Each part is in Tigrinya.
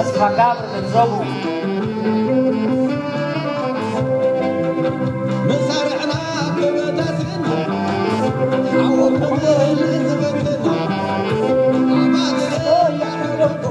ተስፋ ጋብር ገንዘቡ። መሳርዕና ክበታትን ሓወክን ዝበትን ኣባል ያሕረኩ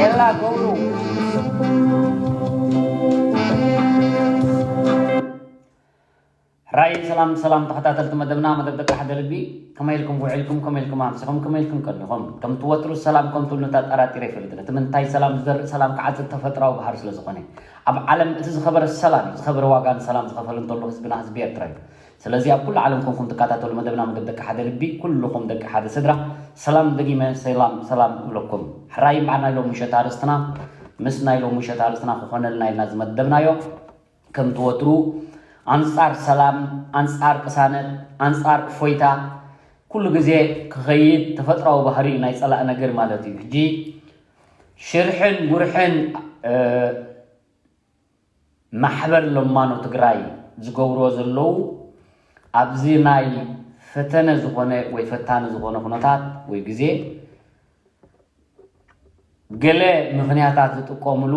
ኤላ ገብሩ። ሕራይ ሰላም ሰላም ተኸታተልቲ መደብና፣ መደብ ደቂ ሓደ ልቢ፣ ከመይ ኢልኩም ውዒልኩም፣ ከመይ ኢልኩም ኣምሲኹም፣ ከመይ ኢልኩም ቀኒኹም? ከም ትወትሩ ሰላም ከም ትብሉ ኣጠራጢረ ኣይፈልጥን። እቲ ምንታይ ሰላም ዝዘርእ ሰላም ክዓጽድ ተፈጥራዊ ባህሪ ስለ ዝኾነ። ኣብ ዓለም እቲ ዝኸበረ ሰላም እዩ። ዝኸበረ ዋጋ ንሰላም ዝኸፈለ እንተሎ ህዝብና ህዝቢ ኤርትራ እዩ። ስለዚ ኣብ ኩሉ ዓለም ኮንኩም ትከታተሉ መደብና መደብ ደቂ ሓደ ልቢ፣ ኩልኹም ደቂ ሓደ ስድራ፣ ሰላም ደጊመ ሰላም ሰላም እብለኩም። ሕራይ እምበኣር ናይ ሎሚ ምሸት ኣርእስትና፣ ምስ ናይ ሎሚ ምሸት ኣርእስትና ክኾነልና ኢልና ዝመደብናዮ፣ ከምቲ ወትሩ ኣንጻር ሰላም፣ ኣንጻር ቅሳነት፣ ኣንጻር እፎይታ ኩሉ ግዜ ክኸይድ ተፈጥራዊ ባህሪ እዩ ናይ ጸላእ ነገር ማለት እዩ። ሕጂ ሽርሕን ጉርሕን፣ እ፣ ማሕበር ለማኖ ትግራይ ዝገብርዎ ዘለዉ ኣብዚ ናይ ፈተነ ዝኾነ ወይ ፈታኒ ዝኾነ ኩነታት ወይ ግዜ ገለ ምኽንያታት ዝጥቀምሉ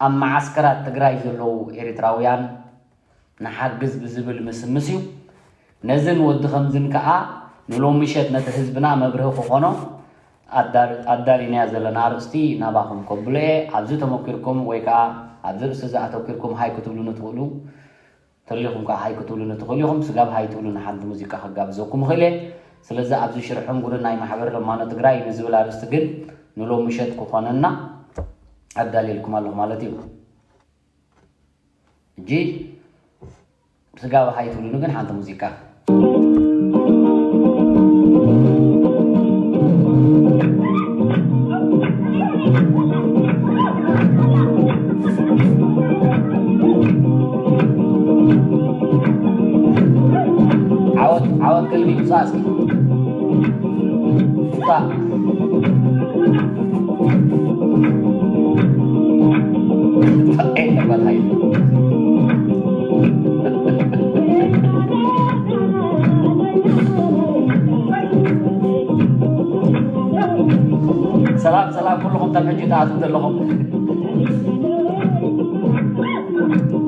ኣብ መዓስከራት ትግራይ ዘለዉ ኤርትራውያን ንሓግዝ ብዝብል ምስምስ እዩ። ነዝን ወዲ ከምዝን ከኣ ንሎሚ ምሸት ነቲ ህዝብና መብርሂ ክኾኖ ኣዳር-፣ ኣዳሊናዮ ዘለና ኣርእስቲ ናባኹም ከብሎ እየ። ኣብዚ ተመኪርኩም ወይ ከኣ ኣብዚ ርእሲ እዚ ኣተኪርኩም ሃይ ክትብሉኒ ትኽእሉ። ተሊኹም ከኣ ሃይ ክትብሉኒ ትኽእሉ ኢኹም። ስጋብ ሃይ ትብሉኒ ሓንቲ ሙዚቃ ከጋብዘኩም እኽእል እየ። ስለዚ ኣብዚ ሽርሕን ጉርን ናይ ማሕበር ለማኖ ትግራይ ንዝብል ኣርእስቲ ግን ንሎሚ ምሸት ክኾነና ኣዳልየልኩም ኣለኹ ማለት እዩ። ሕጂ ስጋብ ሃይ ትብሉኒ ግን ሓንቲ ሙዚቃ። ዓወት፣ ዓወት ክልቢ ምጻእ እስኪ። ምጻእ። ሰላም ሰላም ኩልኹም ተም ሕጂ ትኣትዉ ዘለኹም።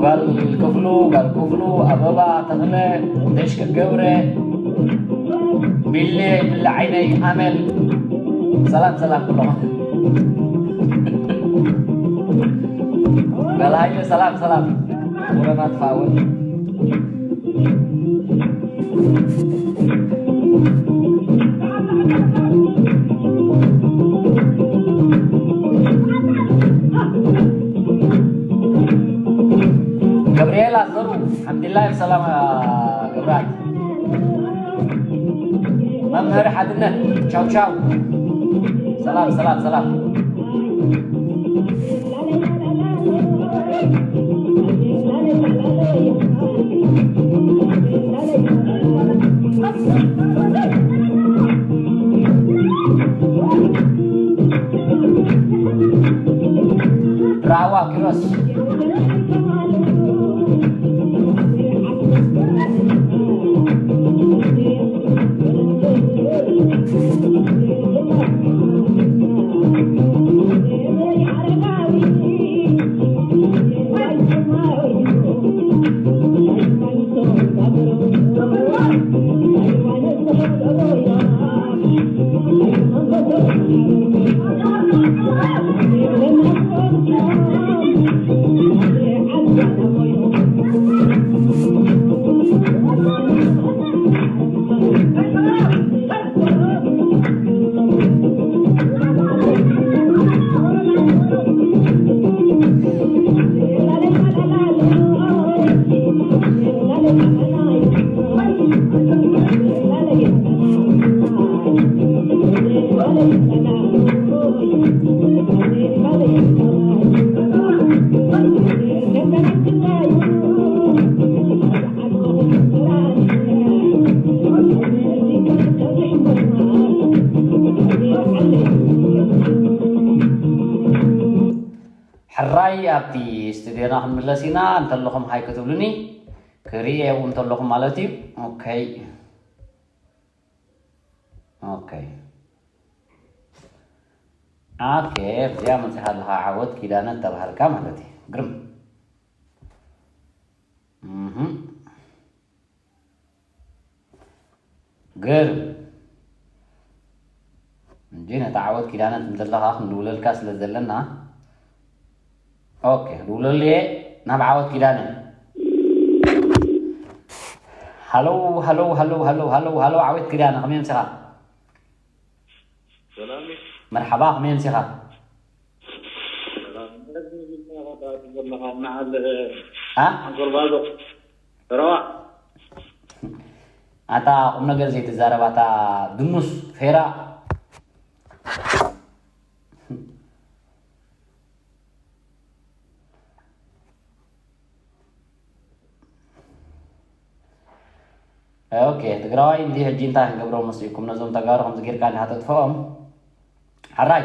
ጓል ክፍሉ፣ ጓል ክፍሉ፣ ኣበባ ተኽለ፣ ደሽ ገብረ፣ ቢሌ፣ ቢለ ዓይነይ፣ ኣመል። ሰላም ሰላም ኩልኹም። ጓል ሃይለ ሰላም ሰላም። ኮረና ትፋወት። ገብርኤል ኣዘሩ፣ ሓምድላይ ሰላም፣ ገብራት። መምህር ሓድነት፣ ቻው ቻው። ሰላም፣ ሰላም፣ ሰላም። ራዋ ኪሮስ። ኣብቲ ስቱድዮና ክንምለስ ኢና። እንተለኹም ሃይ ክትብሉኒ ክርኢ እውን እንተለኹም ማለት እዩ። ኦኬ። ኦኬ። ኦኬ፣ እዚኣ መፂኻ ኣለኻ ዓወት ኪዳነ ተባሃልካ ማለት እዩ። ግርም። እህ። ግርም። እንጂ ነታ ዓወት ኪዳነ ትምለለኻ ክንድውለልካ ስለ ዘለና። ኦኬ፣ ክድውለሉ እየ ናብ ዓወት ኪዳነ። ሃሎ፣ ሃሎ፣ ሃሎ፣ ሃሎ፣ ሃሎ፣ ሃሎ፣ ዓወት ኪዳነ፣ ከመይ ኣምሲኻ? ሰላም እዩ። መርሓባ፣ ከመይ ኣምሲኻ? ሰላም። መዓል ኣ? ዓንኮር ባዶ። ረዋ። ኣታ ቁም ነገር ዘይትዛረብ፣ ኣታ ድኑስ ፌራ። ኦኬ፣ ትግራዋይ እንዲ ሕጂ እንታይ ክንገብሮ መሲልኩም? ነዞም ተጋሩ ከምዚ ጌርካ እንዲኻ ተጥፍኦም። ሕራይ።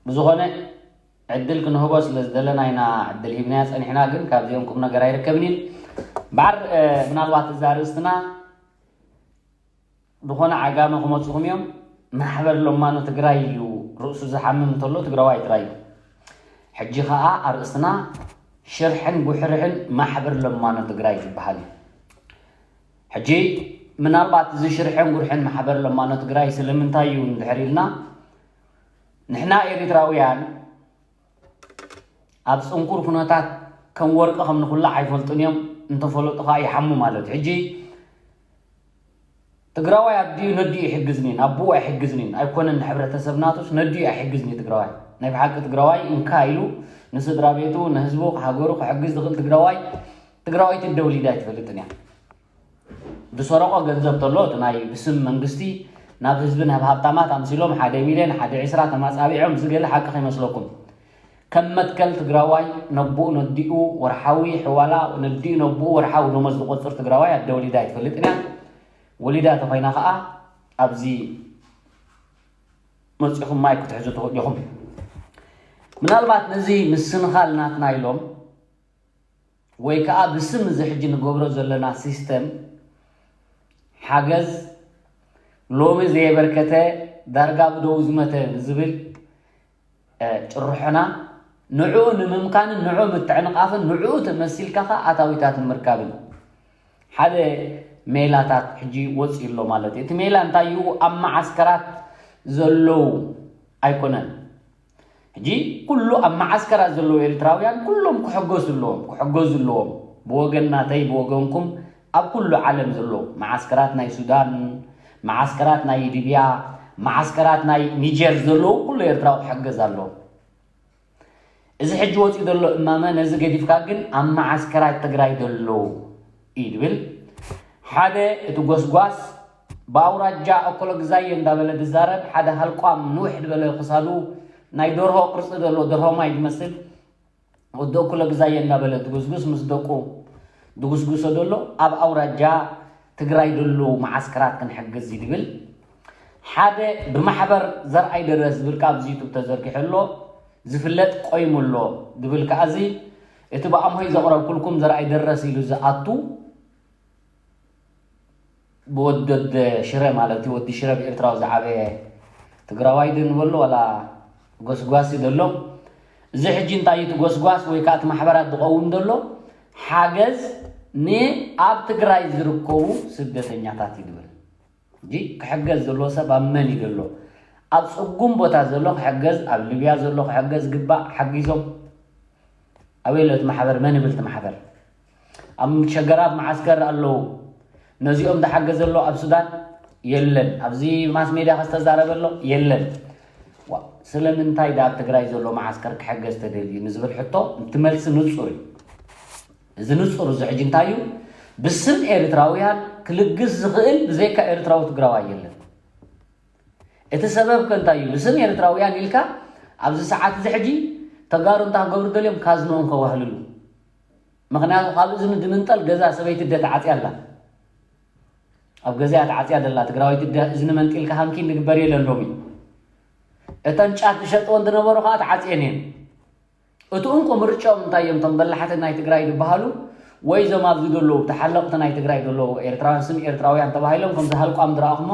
ብዝኾነ ዕድል ክንህቦ ስለ ዝደለና ኢና ዕድል ሂብናዮ ጸኒሕና፣ ግን ካብዚኦም ቁም ነገር ኣይርከብን እዩ። እምበኣር፣ እ፣ ምናልባት እዛ ኣርእስትና ዝኾነ ዓጋመ ክመጽኹም እዮም። ማሕበር ለማኖ ትግራይ እዩ ርእሱ ዝሓምም እንተሎ ትግራዋይ ጥራይ እዩ። ሕጂ ኸኣ ኣርእስትና ሽርሕን ጉሕርሕን ማሕበር ለማኖ ትግራይ ዝበሃል እዩ። ሕጂ ምናልባት እዚ ሽርሕን ጉርሕን ማሕበር ለማኖ ትግራይ ስለምንታይ እዩ እንድሕር ኢልና፣ ንሕና ኤሪትራውያን ኣብ ጽንኩር ኩነታት ከም ወርቂ ከም ንኹላዕ ኣይፈልጡን እዮም፣ እንተፈለጡ ኸኣ ይሓሙ ማለት እዩ። ሕጂ ትግራዋይ ኣዲኡ ነዲኡ ኣይሕግዝን እዩ፣ ኣቦኡ ኣይሕግዝን እዩ፣ ኣይኮነን ንሕብረተሰብ ናቱስ ነዲኡ ኣይሕግዝን እዩ ትግራዋይ። ናይ ብሓቂ ትግራዋይ እንካ ኢሉ ንስድራ ቤቱ፣ ንህዝቡ፣ ሃገሩ ክሕግዝ ዝኽእል ትግራዋይ፣ ትግራወይቲ ደውሊዳ ኣይትፈልጥን እያ። ዝሰረቆ ገንዘብ ተሎ፣ እቲ ናይ ብስም መንግስቲ ናብ ህዝቢ፣ ናብ ሃብታማት ኣምሲሎም ሓደ ሚልዮን፣ ሓደ ዕስራ ተማጻቢዖም፣ እዚ ገለ ሓቂ ከይመስለኩም። ከም መትከል ትግራዋይ ነቦኡ ነዲኡ ወርሓዊ ሕዋላ፣ ነዲኡ ነቦኡ ወርሓዊ ደሞዝ ዝቆጽር ትግራዋይ ኣደ ወሊዳ ኣይትፈልጥን እያ። ወሊዳ ተኾይና ኸኣ ኣብዚ መጺኹም ማይክ ክትሕዙ ትኽእሉ ኢኹም። ምናልባት ነዚ ምስንኻል ናትና ኢሎም ወይ ከኣ ብስም እዚ ሕጂ ንገብሮ ዘለና ሲስተም ሓገዝ ሎሚ ዘየበርከተ ዳርጋ ብደው ዝመተ ዝብል፣ እ፣ ጭርሖና ንዕኡ ንምምካንን ንዕኡ ምትዕንቓፍን ንዕኡ ተመሲልካ ኸኣ ኣታዊታት ንምርካብን ሓደ ሜላታት ሕጂ ወጺኡ ኣሎ ማለት እዩ። እቲ ሜላ እንታይ እዩ? ኣብ መዓስከራት ዘለዉ ኣይኮነን። ሕጂ ኩሉ ኣብ መዓስከራት ዘለዉ ኤርትራውያን ኩሎም ክሕገዙ ኣለዎም፣ ክሕገዙ ኣለዎም። ብወገን ናተይ፣ ብወገንኩም ኣብ ኩሉ ዓለም ዘሎ መዓስከራት ናይ ሱዳን፣ መዓስከራት ናይ ሊብያ፣ መዓስከራት ናይ ኒጀር ዘለዉ ኩሉ ኤርትራዊ ክሕገዝ ኣለዎ። እዚ ሕጂ ወጺኡ ዘሎ እማመ ነዚ ገዲፍካ ግን ኣብ መዓስከራት ትግራይ ዘለዉ እዩ ዝብል። ሓደ እቲ ጎስጓስ ብኣውራጃ ኣኮሎግዛየ እንዳበለ ዝዛረብ፣ ሓደ ሃልቋም ንውሕ ዝበለ ክሳዱ ናይ ደርሆ ቅርጺ ዘሎ ደርሆ ማይ ዝመስል ወዲ ኣኮሎግዛየ እንዳበለ ድጉስጉስ ምስ ደቁ ድጉስጉሶ ዘሎ ኣብ ኣውራጃ ትግራይ ዘለዉ መዓስከራት ክንሕግዝ እዩ ዝብል። ሓደ ብማሕበር ዘርኣይ ደረስ ዝብል ከኣ ኣብዚ ዩቱብ ተዘርጊሑ ኣሎ፣ ዝፍለጥ ቆይሙ ኣሎ ዝብል ከኣ እዚ እቲ ብኣምሆይ ዘቕረብኩልኩም ዘርኣይ ደረስ ኢሉ ዝኣቱ ብወዲ ወዲ ሽረ ማለት እዩ። ወዲ ሽረ ብኤርትራዊ ዝዓበየ ትግራዋይ ዶ ንበሎ ዋላ ጎስጓሲ ዘሎ። እዚ ሕጂ እንታይ እዩ እቲ ጎስጓስ ወይ ከኣ እቲ ማሕበራት ዝቐውም ዘሎ? ሓገዝ ንኣብ ትግራይ ዝርከቡ ስደተኛታት እዩ ዝብል። ሕጂ ክሕገዝ ዘለዎ ሰብ ኣብ መን እዩ ዘሎ? ኣብ ጽጉም ቦታ ዘሎ ክሕገዝ፣ ኣብ ሊብያ ዘሎ ክሕገዝ ግባእ ሓጊዞም። ኣበይ ኣሎ እቲ ማሕበር? መን ይብል እቲ ማሕበር? ኣብ ሸገራብ መዓስከር ኣለዉ። ነዚኦም ዝሓገዘ ኣሎ ኣብ ሱዳን? የለን። ኣብዚ ማስ ሜድያ ዝተዛረበ ኣሎ? የለን። ዋ፣ ስለምንታይ ደኣ ኣብ ትግራይ ዘሎ መዓስከር ክሕገዝ ተደልዩ ንዝብል ሕቶ እቲ መልሲ ንጹር እዩ። እዚ ንጹር እዚ ሕጂ እንታይ እዩ? ብስም ኤርትራውያን ክልግስ ዝኽእል ብዘይካ ኤርትራዊ ትግራዋይ የለን። እቲ ሰበብ ከ እንታይ እዩ? ብስም ኤርትራውያን ኢልካ ኣብዚ ሰዓት እዚ ሕጂ ተጋሩ እንታይ ክገብሩ ደልዮም? ካዝንኦም ከዋህልሉ። ምኽንያቱ ካብ እዝኒ ድምንጠል ገዛ ሰበይቲ ኣደ ተዓጽያ ኣላ። ኣብ ገዛያ ተዓጽያ ዘላ ትግራወይቲ ኣደ እዝኒ መንጢልካ ሃንኪን ንግበር የለን ሎሚ። እተን ጫት ዝሸጥወን ዝነበሩ ከኣ ተዓጽየን እየን። እቲ እንኮ ምርጫኦም እንታይ እዮም? እቶም በላሓት ናይ ትግራይ ዝበሃሉ ወይ እዞም ኣብዚ ዘለዉ ተሓለቕቲ ናይ ትግራይ ዘለዉ ኤርትራውያን፣ ስም ኤርትራውያን ተባሂሎም ከም ዝሃልቋም ዝረኣኹሞ፣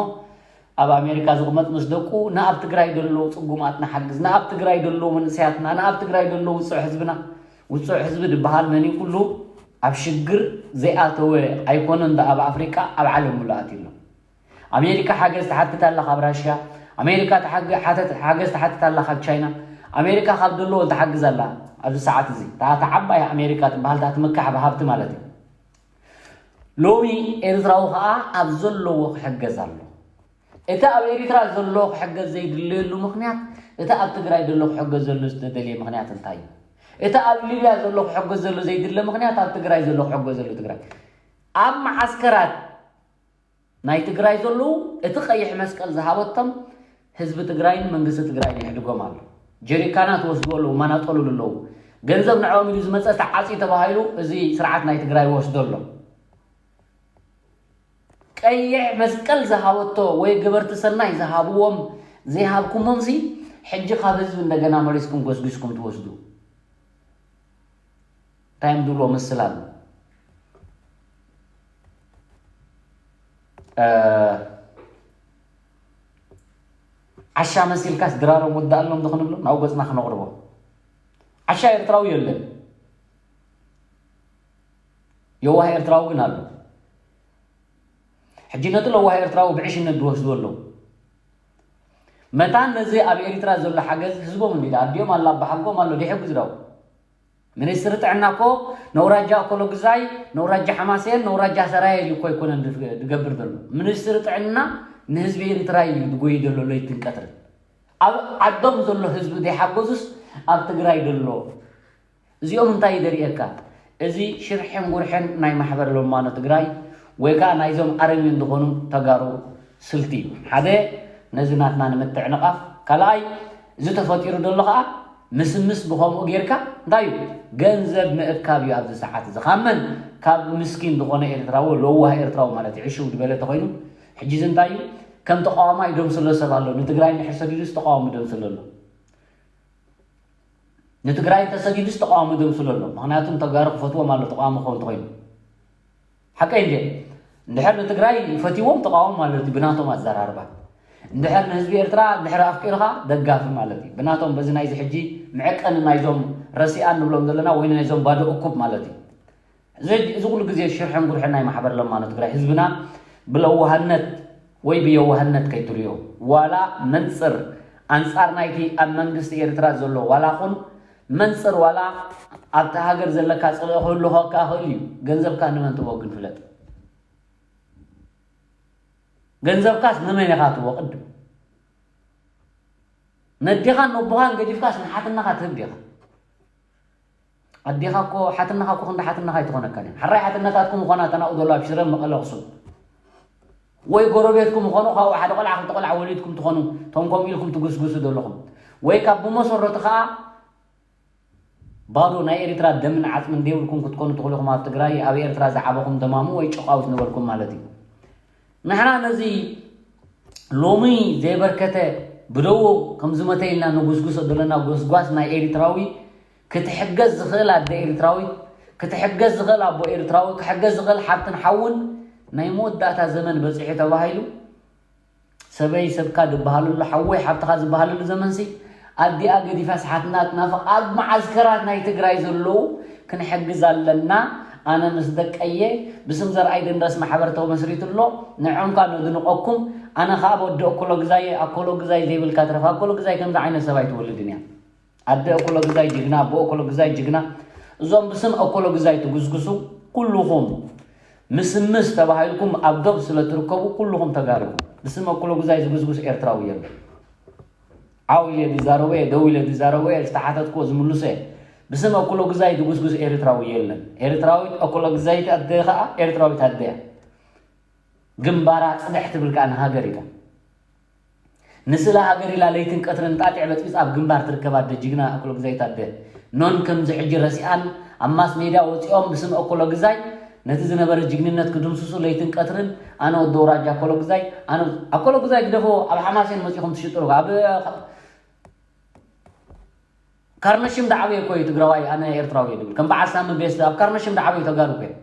ኣብ ኣሜሪካ ዝቕመጥ ምስ ደቁ ንኣብ ትግራይ ዘለዉ ጽጉማት ንሓግዝ፣ ንኣብ ትግራይ ዘለዉ መንእሰያትና፣ ንኣብ ትግራይ ዘለዉ ውጹዕ ህዝብና። ውጹዕ ህዝቢ ዝበሃል መን እዩ? ኩሉ ኣብ ሽግር ዘይኣተወ ኣይኮነን፣ ዳ ኣብ ኣፍሪቃ፣ ኣብ ዓለም ሙሉኣት ኣሎ። ኣሜሪካ ሓገዝ ትሓትት ኣላ ካብ ራሽያ። ኣሜሪካ ትሓግ-፣ ሓተት-፣ ሓገዝ ትሓትት ኣላ ካብ ቻይና። ኣሜሪካ ካብ ደለዎ ትሓግዝ ኣላ። ኣብዚ ሰዓት እዚ እታ፣ እታ ዓባይ ኣሜሪካ ትበሃል፣ እታ ትምካሕ ብሃብቲ ማለት እዩ። ሎሚ ኤርትራዊ ከዓ ኣብ ዘለዎ ክሕገዝ ኣሎ። እቲ ኣብ ኤርትራ ዘሎ ክሕገዝ ዘይድለየሉ ምኽንያት፣ እቲ ኣብ ትግራይ ዘሎ ክሕገዝ ዘሎ ዝተደልየ ምኽንያት እንታይ እዩ? እቲ ኣብ ሊብያ ዘሎ ክሕገዝ ዘሎ ዘይድለ ምኽንያት፣ ኣብ ትግራይ ዘሎ ክሕገዝ ዘሎ ትግራይ። ኣብ መዓስከራት ናይ ትግራይ ዘለዉ እቲ ቀይሕ መስቀል ዝሃበቶም ህዝቢ ትግራይን መንግስቲ ትግራይን የሕድጎም ኣሎ። ጀሪካናት ወስዱ ኣለዉ፣ ማናጠሉሉ ኣለዉ። ገንዘብ ንዕኦም ኢሉ ዝመፀ ተዓፅዩ ተባሂሉ እዚ ስርዓት ናይ ትግራይ ወስዶ ኣሎ። ቀይሕ መስቀል ዝሃበቶ ወይ ገበርቲ ሰናይ ዝሃብዎም ዘይሃብኩሞምሲ፣ ሕጂ ካብ ህዝቢ እንደገና መሊስኩም ጎስጒስኩም ትወስዱ። እንታይ እዮም ዝብልዎ? ምስላል። እ፣ ዓሻ መሲልካስ ድራሮም ወዳእሎም ዶ ክንብሎ? ናብ ገጽና ክነቕርቦ። ዓሻ ኤርትራዊ የለን። የዋህ ኤርትራዊ ግን ኣሎ። ሕጂ ነቲ ለዋህ ኤርትራዊ ብዕሽነት ዝወስዱ ኣለዉ። መታን ነዚ ኣብ ኤሪትራ ዘሎ ሓገዝ ህዝቦም እንዲ ኣዲኦም ኣሎ፣ ኣባሓጎም ኣሎ፣ ደይሕግዝ ዶ? ሚኒስትሪ ጥዕና እኮ ነውራጃ ኣኮሎ ግዛይ፣ ነውራጃ ሓማሴን፣ ነውራጃ ሰራየ ኢሉ እኮ ኣይኮነን ድፍ-፣ ድገብር ዘሎ። ሚኒስትሪ ጥዕና ንህዝቢ ኤሪትራ እዩ ድጎይ ዘሎ ለይትን ቀትርን። ኣብ ዓዶም ዘሎ ህዝቢ ደይሓገዙስ ኣብ ትግራይ ዘሎ? እዚኦም እንታይ ደርእየካ? እዚ ሽርሕን ጉርሕን ናይ ማሕበር ለማኖ ትግራይ ወይ ከዓ ናይዞም ኣረሜን ዝኾኑ ተጋሩ ስልቲ እዩ። ሓደ፣ ነዚ ናትና ንምትዕንቓፍ። ካልኣይ፣ እዚ ተፈጢሩ ዘሎ ከዓ ምስምስ ብኸምኡ ጌርካ እንታይ እዩ? ገንዘብ ምእካብ እዩ ኣብዚ ሰዓት እዚ። ካብ መን? ካብ ምስኪን ዝኾነ ኤርትራዊ፣ ለዋህ ኤርትራዊ ማለት እዩ። ዕሽው ዝበለ ተኾይኑ፣ ሕጂ እዚ እንታይ እዩ? ከም ተቃዋማይ ደምስሎ ሰብ ኣሎ። ንትግራይ እንድሕር ሰዲዱስ ተቃዋሚ ደምስሎ ኣሎ። ንትግራይ እንተሰዲዱስ ተቃዋሚ ደምስሎ ኣሎ። ምኽንያቱ ተጋሩ ክፈትዎም ኣሎ ተቃዋሚ ክኸውን እንተኾይኑ። ሓቀይ እንዴ? እንድሕር ንትግራይ ፈትዎም ተቃዋሚ ማለት እዩ ብናቶም ኣዘራርባ። እንድሕር ንህዝቢ ኤርትራ እንድሕር ኣፍቂርኻ ደጋፊ ማለት እዩ። ብናቶም በዚ ናይዚ ሕጂ መዐቀኒ ናይዞም ረሲኣን ንብሎም ዘለና ወይ ናይዞም ባዶ እኩብ ማለት እዩ። እዚ፣ እዚ ኩሉ ግዜ ሽርሕን ጉርሕን ናይ ማሕበር ለማኖ ትግራይ ህዝብና ብለዋህነት ወይ ብየዋህነት ከይትርእዮ። ዋላ መንጽር ኣንጻር ናይቲ ኣብ መንግስቲ ኤርትራ ዘሎ ዋላ ኹን መንጽር ዋላ ኣብቲ ሃገር ዘለካ ጽልኢ ክህሉ ከኣ ክእል እዩ። ገንዘብካ ንመን ትህቦ ግን ፍለጥ። ገንዘብካስ ንመን ኢኻ ትህቦ ቅድም? ነዴኻን ነቦኻን ገዲፍካስ ንሓትናኻ ትህብ ዲኻ? ኣዴኻ እኮ፣ ሓትናኻ እኮ ክንዲ ሓትናኻ ኣይትኾነካን እያ። ሕራይ ሓትነታትኩም ምዃና እተን ኣብኡ ዘሎ ኣብ ሽረ መቐለ ኣኽሱም። ወይ ጎረቤትኩም ምኾኑ ካብኡ ሓደ ቆልዓ ክልተ ቆልዓ ወሊድኩም ትኾኑ፣ እቶም ከምኡ ኢልኩም ትጉስጉሱ ዘለኹም። ወይ ካብ ብመሰረቱ ኸኣ ባዶ ናይ ኤርትራ ደምን ዓጽምን ዘይብልኩም ክትኮኑ ትኽእሉ ኢኹም። ኣብ ትግራይ ኣብ ኤርትራ ዝዓበኹም ደማሙ ወይ ጨቋውት ነበርኩም ማለት እዩ። ንሕና ነዚ ሎሚ ዘይበርከተ ብደዉ ከም ዝመተ ኢልና ንጉስጉሶ ዘለና ጎስጓስ ናይ ኤርትራዊ ክትሕገዝ ዝኽእል ኣደ ኤርትራዊት፣ ክትሕገዝ ዝኽእል ኣቦ ኤርትራዊ፣ ክሕገዝ ዝኽእል ሓብትን ሓውን ናይ መወዳእታ ዘመን በጺሑ ተባሂሉ ሰበይ ሰብካ ዝበሃለሉ፣ ሓወይ ሓብትኻ ዝበሃለሉ ዘመንሲ ኣዲኣ ገዲፋስ ሓትና ትናፍቕ ኣብ መዓስከራት ናይ ትግራይ ዘለዉ ክንሕግዝ ኣለና። ኣነ ምስ ደቀየ ብስም ዘርኣይ ደንዳስ ማሕበር ተመስሪቱ ኣሎ። ንዕምካ ነድንቐኩም። ኣነ ኸኣ ወዲ ኣኮሎ ግዛየ፣ ኣኮሎ ግዛይ ዘይብልካ ትረፍ። ኣኮሎ ግዛይ ከምዚ ዓይነት ሰብ ኣይትወልድን እያ። ኣደ ኣኮሎ ግዛይ ጅግና፣ ኣቦ ኣኮሎ ግዛይ ጅግና። እዞም ብስም ኣኮሎ ግዛይ ትጉስጉሱ ኩልኹም ምስምስ ተባሂልኩም ኣብ ዶብ ስለ ትርከቡ ኩልኹም ተጋሩ ኢኹም። ብስም ኣኮሎ ግዛይ ዝጉስጉስ ኤርትራዊ የለን። ዓው ኢለ ዝዛረቦ እየ፣ ደው ኢለ ዝዛረቦ እየ፣ ዝተሓተትክዎ ዝምልሶ እየ። ብስም ኣኮሎ ግዛይ ዝጉስጉስ ኤርትራዊ የለን። ኤርትራዊት ኣኮሎ ግዛይት ኣደ ኸኣ ኤርትራዊት ኣደ እያ። ግንባራ ጽንሕ ትብል ከኣ ንሃገር ኢላ። ንስለ ሃገር ኢላ ለይትን ቀትርን ጣጢዕ በጥቢጽ ኣብ ግንባር ትርከብ ኣደ ጅግና ኣኮሎ ግዛይት ኣደ። ኖን ከምዚ ሕጂ ረሲኣን ኣብ ማስ ሜድያ ወጺኦም ብስም ኣኮሎ ግዛይ ነቲ ዝነበረ ጅግንነት ክድምስሱ ለይትን ቀትርን ኣነ ወዲ ኣውራጃ ኣኮሎ ግዛይ፣ ኣነ ኣኮሎ ግዛይ ግደፎ ኣብ ሓማሴን መጺኹም ትሽጥሩ ኣብ ካርነሽም ዳዓበየ እኮ እዩ ትግራዋይ፣ ኣነ ኤርትራዊ እየ ድብል። ከም በዓል ሳሚ ቤስት ኣብ ካርነሽም ዳዓበዩ ተጋሩ እኮ እዮም።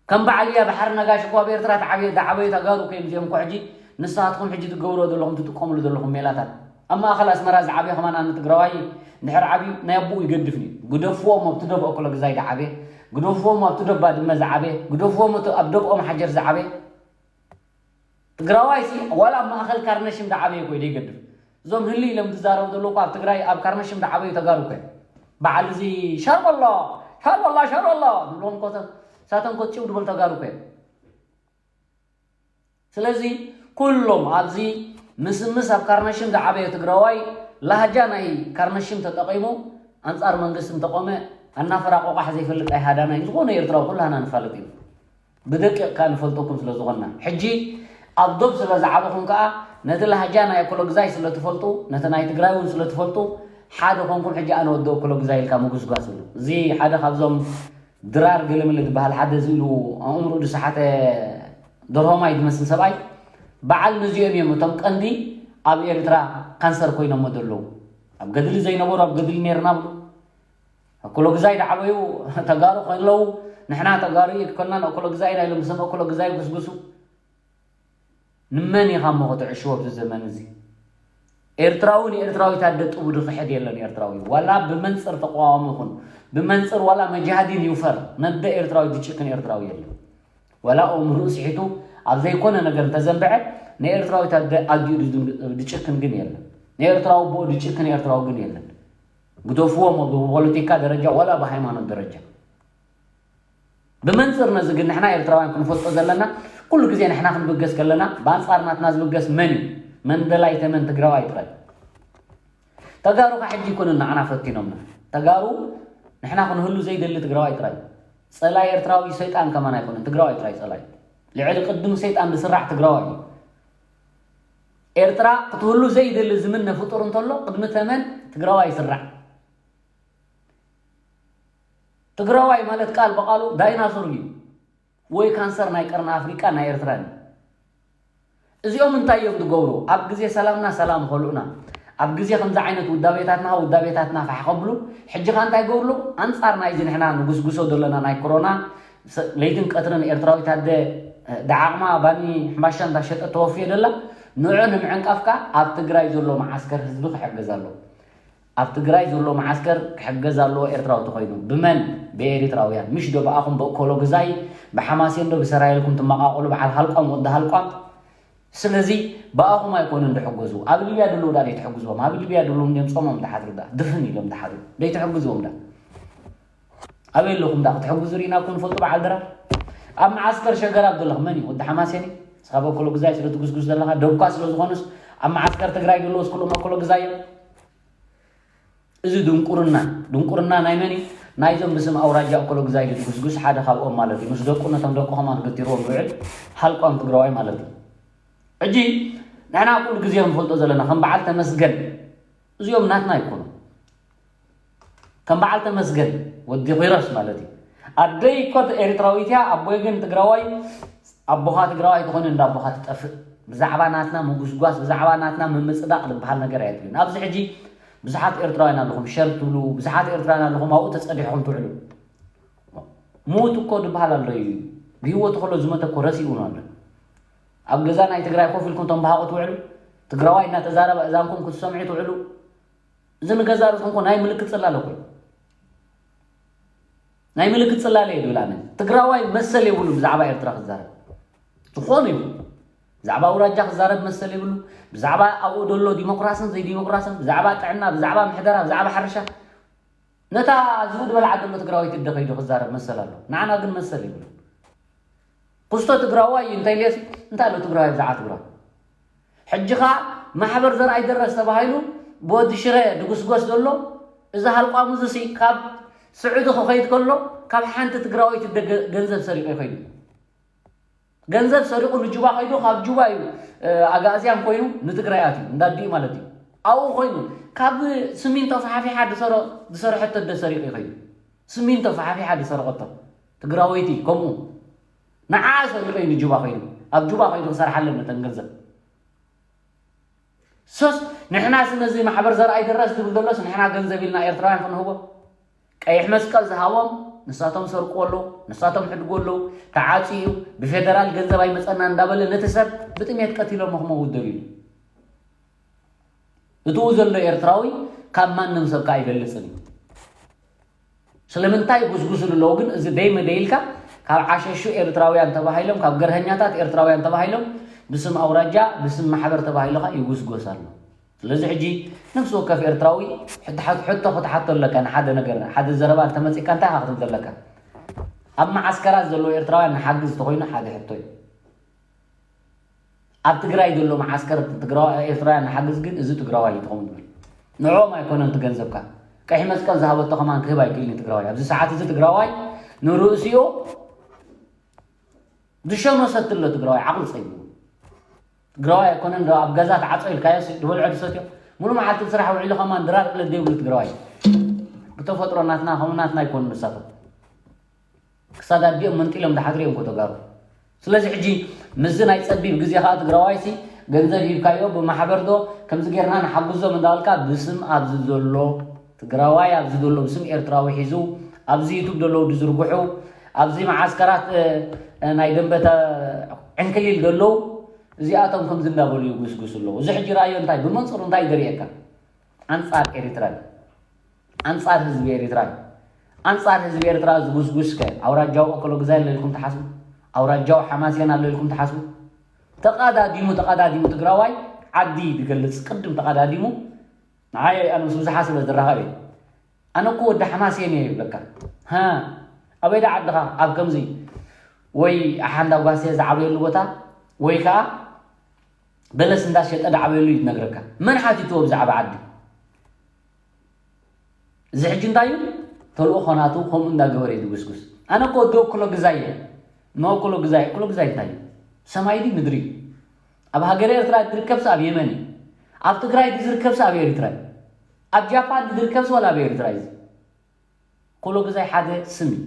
ከም በዓል እያ ባሕሪ ነጋሽ እኮ ኣብ ኤርትራ ተዓበየ፣ ዳዓበዩ ተጋሩ እኮ እዮም። እዚኦም እኮ ሕጂ ንስኻትኩም ሕጂ ትገብሮ ዘለኹም፣ ትጥቀምሉ ዘለኹም ሜላታት። ኣብ ማእኸል ኣስመራ ዝዓበየ ከማን ኣነ ትግራዋይ እንድሕር ዓብዩ ናይ ኣቦኡ ይገድፍን እዩ። ግደፍዎም ኣብ ትደብ ኦኮሎግዛይ ዳዓበየ፣ ግደፍዎም ኣብ ትደብ ባድመ ዝዓበየ፣ ግደፍዎም እቲ ኣብ ደብኦም ሓጀር ዝዓበየ። ትግራዋይ ሲ ዋላ ኣብ ማእኸል ካርነሽም ዳዓበየ እኮ እዩ ዘይገድፍ። እዞም ህሊ ኢሎም ዝዛረቡ ዘለዉ እኮ ኣብ ትግራይ ኣብ ካርነሽም ዳዓበዩ ተጋሩ እኮ እዮም። በዓል እዚ ሻርበሎ፣ ሻርበላ፣ ሻርበላ ዝብሎም እኮ ተ-፣ ሳቶም እኮ ጭው ድበሉ ተጋሩ እኮ እዮም። ስለዚ ኩሎም ኣብዚ ምስምስ ኣብ ካርነሽም ዝዓበየ ትግራዋይ ላህጃ ናይ ካርነሽም ተጠቒሙ ኣንጻር መንግስቲ እንተቖመ ኣናፈራቆቋሕ ዘይፈልጥ ኣይሃዳናይ ዝኾነ ኤርትራዊ ኩላህና ንፋለጥ እዩ። ብደቂቕ ከኣ ንፈልጠኩም ስለ ዝኾንና። ሕጂ ኣብ ዶብ ስለ ዝዓበኹም ከኣ ነቲ ላህጃ ናይ ኣኮሎግዛይ ስለ ትፈልጡ፣ ነቲ ናይ ትግራይ እውን ስለ ትፈልጡ፣ ሓደ ኮንኩም ሕጂ ኣነ ወዲ ኣኮሎግዛይ ኢልካ ምጉስጓስ ኣሎ። እዚ ሓደ ካብዞም ድራር ገለመለ ዝበሃል ሓደ እዚ ኢሉ ኣእምርኡ ዝሰሓተ ደርሆማይ ዝመስል ሰብኣይ በዓል ነዚኦም እዮም እቶም ቀንዲ ኣብ ኤርትራ ካንሰር ኮይኖሞ ዘለዉ። ኣብ ገድሊ ዘይነበሩ ኣብ ገድሊ ነይርና ብሉ። ኣኮሎግዛይ ዳዓበዩ ተጋሩ ከለዉ ንሕና ተጋሩ ኣይኮናን ኣኮሎግዛይ ኢና ኢሎም ብስም ኣኮሎግዛይ ይጉስጉሱ። ንመን ኢኻ እሞ ክትዕሽዎ ኣብዚ ዘመን እዚ? ኤርትራዊ ንኤርትራዊት ኣደ ጥቡ ዝኽሕድ የለን ኤርትራዊ። ዋላ ብመንጽር ተቃዋሚ ይኹን ብመንጽር ዋላ መጃሃዲን ይውፈር ነደ ኤርትራዊ ዝጭክን ኤርትራዊ የለን። ዋላ ኣእምርኡ ስሒቱ ኣብ ዘይኮነ ነገር እንተዘንበዐ ንኤርትራዊት ኣደ ኣዲኡ ዝጭክን ግን የለን። ንኤርትራዊ ኣቦኡ ዝጭክን ኤርትራዊ ግን የለን። ግደፍዎም ብፖለቲካ ደረጃ ዋላ ብሃይማኖት ደረጃ። ብመንፅር ነዚ ግን ንሕና ኤርትራውያን ክንፈልጦ ዘለና ኩሉ ግዜ ንሕና ክንብገስ ከለና ብኣንፃር ናትና ዝብገስ መን እዩ? መንደላይ ተመን ትግራዋይ ጥራይ። ተጋሩ ካብ ሕጂ ይኮኑ ንዓና ፈቲኖምና። ተጋሩ ንሕና ክንህሉ ዘይደሊ ትግራዋይ ጥራይ። ፀላይ ኤርትራዊ ሰይጣን ከማን ኣይኮነን፣ ትግራዋይ ጥራይ ፀላይ። ልዕሊ ቅድም ሰይጣን ዝስራዕ ትግራዋይ እዩ። ኤርትራ ክትህሉ ዘይደሊ ዝምነ ፍጡር እንተሎ ቅድሚ ተመን ትግራዋይ ይስራዕ። ትግራዋይ ማለት ቃል ብቃሉ ዳይናሶር እዩ ወይ ካንሰር ናይ ቀርኒ ኣፍሪቃ ናይ ኤርትራ እዩ። እዚኦም እንታይ እዮም ዝገብሩ? ኣብ ግዜ ሰላምና ሰላም ይኸልኡና፣ ኣብ ግዜ ከምዚ ዓይነት ውዳቤታትና ውዳቤታትና ፋሕ ከብሉ። ሕጂ ኸ እንታይ ይገብሩ? ኣንጻር ናይዚ ንሕና ንጉስጉሶ ዘለና ናይ ኮሮና ለይትን ቀትርን ኤርትራዊት ኣደ ደዓቕማ ባኒ ሕምባሻ እንዳሸጠት ተወፍዮ ዘላ ንዑ ንምዕንቃፍ ከኣ ኣብ ትግራይ ዘሎ መዓስከር ህዝቢ ክሕግዝ ኣሎ። ኣብ ትግራይ ዘሎ መዓስከር ክሕገዝ ኣለዎ ኤርትራዊ ተኾይኑ። ብመን? ብኤሪትራውያን። ምሽ ዶ ብኣኹም ብእኮሎ ግዛይ ብሓማሴን ዶ ብሰራየልኩም ትመቓቐሉ በዓል ሃልቋም ወዲ ሃልቋም። ስለዚ ብኣኹም ኣይኮኑን ድሕገዙ። ኣብ ሊብያ ደለዉ ዳ ደይትሕግዝዎም? ኣብ ሊብያ ደለዉ እንድዮም ጾሞም ድሓድሩ ዳ ድፍን ኢሎም ድሓድሩ። ደይትሕግዝዎም ዳ? ኣበይ ኣለኹም ዳ ክትሕግዙ ርኢናኩም ንፈልጡ በዓል ድራር? ኣብ መዓስከር ሸገራብ ዘለኹም መን እዩ? ወዲ ሓማሴን እዩ? ንስኻ ብእኮሎ ግዛይ ስለ ትጉስጉስ ዘለኻ ደብኳ ስለ ዝኾኑስ ኣብ መዓስከር ትግራይ ደለዎስ ኩሎም እኮሎ ግዛይ እዮም። እዚ ድንቁርና ድንቁርና ናይ መን እዩ? ናይዞም ብስም ኣውራጃ እኮሎ ግዛይ ድጉስጉስ ሓደ ካብኦም ማለት እዩ። ምስ ደቁ ነቶም ደቁ ከማን ገቲርዎም ዝውዕል ሃልቋም ትግራዋይ ማለት እዩ። ሕጂ ንሕና ኩሉ ግዜ ክንፈልጦ ዘለና ከም በዓል ተመስገን እዚኦም ናትና ኣይኮኑ። ከም በዓል ተመስገን ወዲ ኪሮስ ማለት እዩ። ኣደይ እኮ ኤርትራዊት እያ፣ ኣቦይ ግን ትግራዋይ። ኣቦኻ ትግራዋይ ተኾይኑ እንዳ ኣቦኻ ትጠፍእ። ብዛዕባ ናትና ምጉስጓስ ብዛዕባ ናትና ምምፅዳቕ ዝበሃል ነገር ኣየድልን። ኣብዚ ሕጂ ብዙሓት ኤርትራውያን ኣለኹም ሸር ትብሉ፣ ብዙሓት ኤርትራውያን ኣለኹም ኣብኡ ተፀዲሕኹም ትውዕሉ። ሙት እኮ ዝበሃል ኣሎ እዩ። ብህይወቱ ከሎ ዝመተ እኮ ረሲኡ ኣሎ። ኣብ ገዛ ናይ ትግራይ ኮፍ ኢልኩም ተንባሃቑ ትውዕሉ። ትግራዋይ እናተዛረበ እዛንኩም ክትሰምዑ ትውዕሉ። እዚ ንገዛ ርእስኹም እኮ ናይ ምልክት ፅላለ እኮ እዩ። ናይ ምልክት ፅላለ እዩ ዝብል ኣነ። ትግራዋይ መሰል የብሉ ብዛዕባ ኤርትራ ክዛረብ ዝኾነ ይኹን። ብዛዕባ ኣውራጃ ክዛረብ መሰል የብሉ። ብዛዕባ ኣብኡ ዘሎ ዲሞክራስን ዘይዲሞክራስን፣ ብዛዕባ ጥዕና፣ ብዛዕባ ምሕደራ፣ ብዛዕባ ሕርሻ፣ ነታ ዝብኡ ዝበላ ዓዲ ኣሎ ትግራወይቲ እደ ከይዱ ክዛረብ መሰል ኣሎ። ንዓና ግን መሰል የብሉ። ክስቶ ትግራዋይ እዩ እንተኢልየስ እንታይ ኣሎ ትግራዋይ ብዛዕባ ትግራዋይ? ሕጂ ኸኣ ማሕበር ዘርኣይ ደረስ ተባሂሉ ብወዲ ሽረ ድጉስጎስ ዘሎ እዚ ሃልቋሙ እዚ ሲ ካብ ስዑዲ ክኸይድ ከሎ ካብ ሓንቲ ትግራወይቲ እደ ገ-፣ ገንዘብ ሰሪቑ ይኸይዱ። ገንዘብ ሰሪቑ ንጁባ ከይዱ፣ ካብ ጁባ እዩ፣ እ፣ ኣጋእዝያን ኮይኑ ንትግራይ ኣትዩ፣ እንዳ ኣዲኡ ማለት እዩ። ኣብኡ ኮይኑ ካብ ስሚንቶ ፋሕፊሓ ዝሰረ-፣ ዝሰርሐቶ እደ ሰሪቑ እዩ ከይዱ። ስሚንቶ ፋሕፊሓ ዝሰረቐቶ ትግራወይቲ ከምኡ ንዓ ሰሪቑ እዩ ንጁባ ከይዱ። ኣብ ጁባ ከይዱ ክሰርሓለን ነተን ገንዘብ። ሶስ ንሕናስ ነዚ ማሕበር ዘርኣይ ደረስ ዝብል ዘሎስ ንሕና ገንዘብ ኢልና ኤርትራውያን ክንህቦ? ቀይሕ መስቀል ዝሃቦም ንሳቶም ሰርቁ ኣለዉ፣ ንሳቶም ሕድጉ ኣለዉ። ተዓጽዩ ብፌደራል ገንዘብ ኣይመጸና እንዳበለ ነቲ ሰብ ብጥሜት ቀቲሎሞ ክመውት ደልዩ። እትኡ ዘሎ ኤርትራዊ ካብ ማንም ሰብ ከኣ ኣይበልጽን እዩ። ስለምንታይ ይጉስጉስሉ ኣለዉ ግን? እዚ ደይ መደይ ኢልካ ካብ ዓሸሹ ኤርትራውያን ተባሂሎም፣ ካብ ገርሀኛታት ኤርትራውያን ተባሂሎም፣ ብስም ኣውራጃ ብስም ማሕበር ተባሂሉ ከኣ ይጉስጎስ ኣሎ። ስለዚ ሕጂ ነፍሲ ወከፍ ኤርትራዊ ሕቶ ክትሓቶ ኣለካ። ንሓደ ነገር ሓደ ዘረባ እንተመፂእካ እንታይ ኢኻ ክትብል ዘለካ? ኣብ መዓስከራት ዘለዉ ኤርትራውያን ንሓግዝ እንተኾይኑ ሓደ ሕቶ እዩ። ኣብ ትግራይ ዘሎ መዓስከር ትግራዋ- ኤርትራውያን ንሓግዝ ግን እዚ ትግራዋይ እዩ ትኸውን ትብል። ንዕኦም ኣይኮነን እቲ ገንዘብካ። ቀይሕ መስቀል ዝሃበቶ ከማን ክህብ ኣይክእልን እዩ ትግራዋይ። ኣብዚ ሰዓት እዚ ትግራዋይ ንርእሲኡ ዝሸኖ ሰትሎ ትግራዋይ ዓቕሊ ፀይቡ። ትግራዋይ ኣይኮነን ዶ ኣብ ገዛ ተዓፀው ኢልካዮ ዝበልዖ ዝሰትዮ ሙሉ መዓልቲ ብስራሕ ውዒሉ ከማን ድራር ዕለት ዘይብሉ ትግራዋይ። ብተፈጥሮ ናትና ከምኡ ናትና ኣይኮኑ ንሳቶም። ክሳድ ኣዲኦም መንጢሎም ዝሓድሩ እዮም እኮ ተጋሩ። ስለዚ ሕጂ ምስዚ ናይ ጸቢብ ግዜ ከኣ ትግራዋይሲ ገንዘብ ሂብካዮ ብማሕበር ዶ ከምዚ ጌርና ንሓግዞም እንዳበልካ ብስም ኣብዚ ዘሎ ትግራዋይ ኣብዚ ዘሎ ብስም ኤርትራዊ ሒዙ ኣብዚ ዩቱብ ዘለዉ ዝዝርግሑ ኣብዚ መዓስከራት እ፣ እ፣ ናይ ደንበተ ዕንክሊል ዘለዉ እዚኣቶም ከምዚ እንዳበሉ ይጉስጉሱ ኣለዉ። እዚ ሕጂ ራእዮ እንታይ ብመንጽሩ እንታይ ደርእየካ? ኣንጻር ኤሪትራን ኣንጻር ህዝቢ ኤሪትራን ኣንጻር ህዝቢ ኤርትራ ዝጉስጉስከ ኣውራጃዊ ኦኮሎግዛይ ኣሎ ኢልኩም ትሓስቡ? ኣውራጃዊ ሓማስያን ኣሎ ኢልኩም ትሓስቡ? ተቓዳዲሙ ተቓዳዲሙ ትግራዋይ ዓዲ ዝገልጽ ቅድም ተቓዳዲሙ ንዓይ ኣነ ምስ ብዙሓት ስለ ዝራኸብ እየ። ኣነ እኮ ወዲ ሓማስየን እየ ይብለካ። ሃ ኣበይ ዳ ዓድኻ? ኣብ ከምዚ ወይ ኣሓንዳ ጓስየ ዝዓበየሉ ቦታ ወይ ከዓ በለስ እንዳሸጠ ዝዓበየሉ እዩ ዝነግረካ። መን ሓቲትዎ ብዛዕባ ዓዲ? እዚ ሕጂ እንታይ እዩ? ተልእኾ ናቱ ከምኡ እንዳገበረ እዩ ዝጉስጉስ። ኣነ እኮ ወዲ እኩሎ ግዛይ እየ። ንእኩሎ ግዛይ፣ እኩሎ ግዛይ እንታይ እዩ? ሰማይ ድዩ ምድሪ እዩ? ኣብ ሃገረ ኤርትራ ዝርከብስ ኣብ የመን እዩ። ኣብ ትግራይ ዝርከብስ ኣብ ኤርትራ እዩ። ኣብ ጃፓን ዝርከብስ ዋላ ኣብ ኤርትራ እዩ። እኩሎ ግዛይ ሓደ ስም እዩ።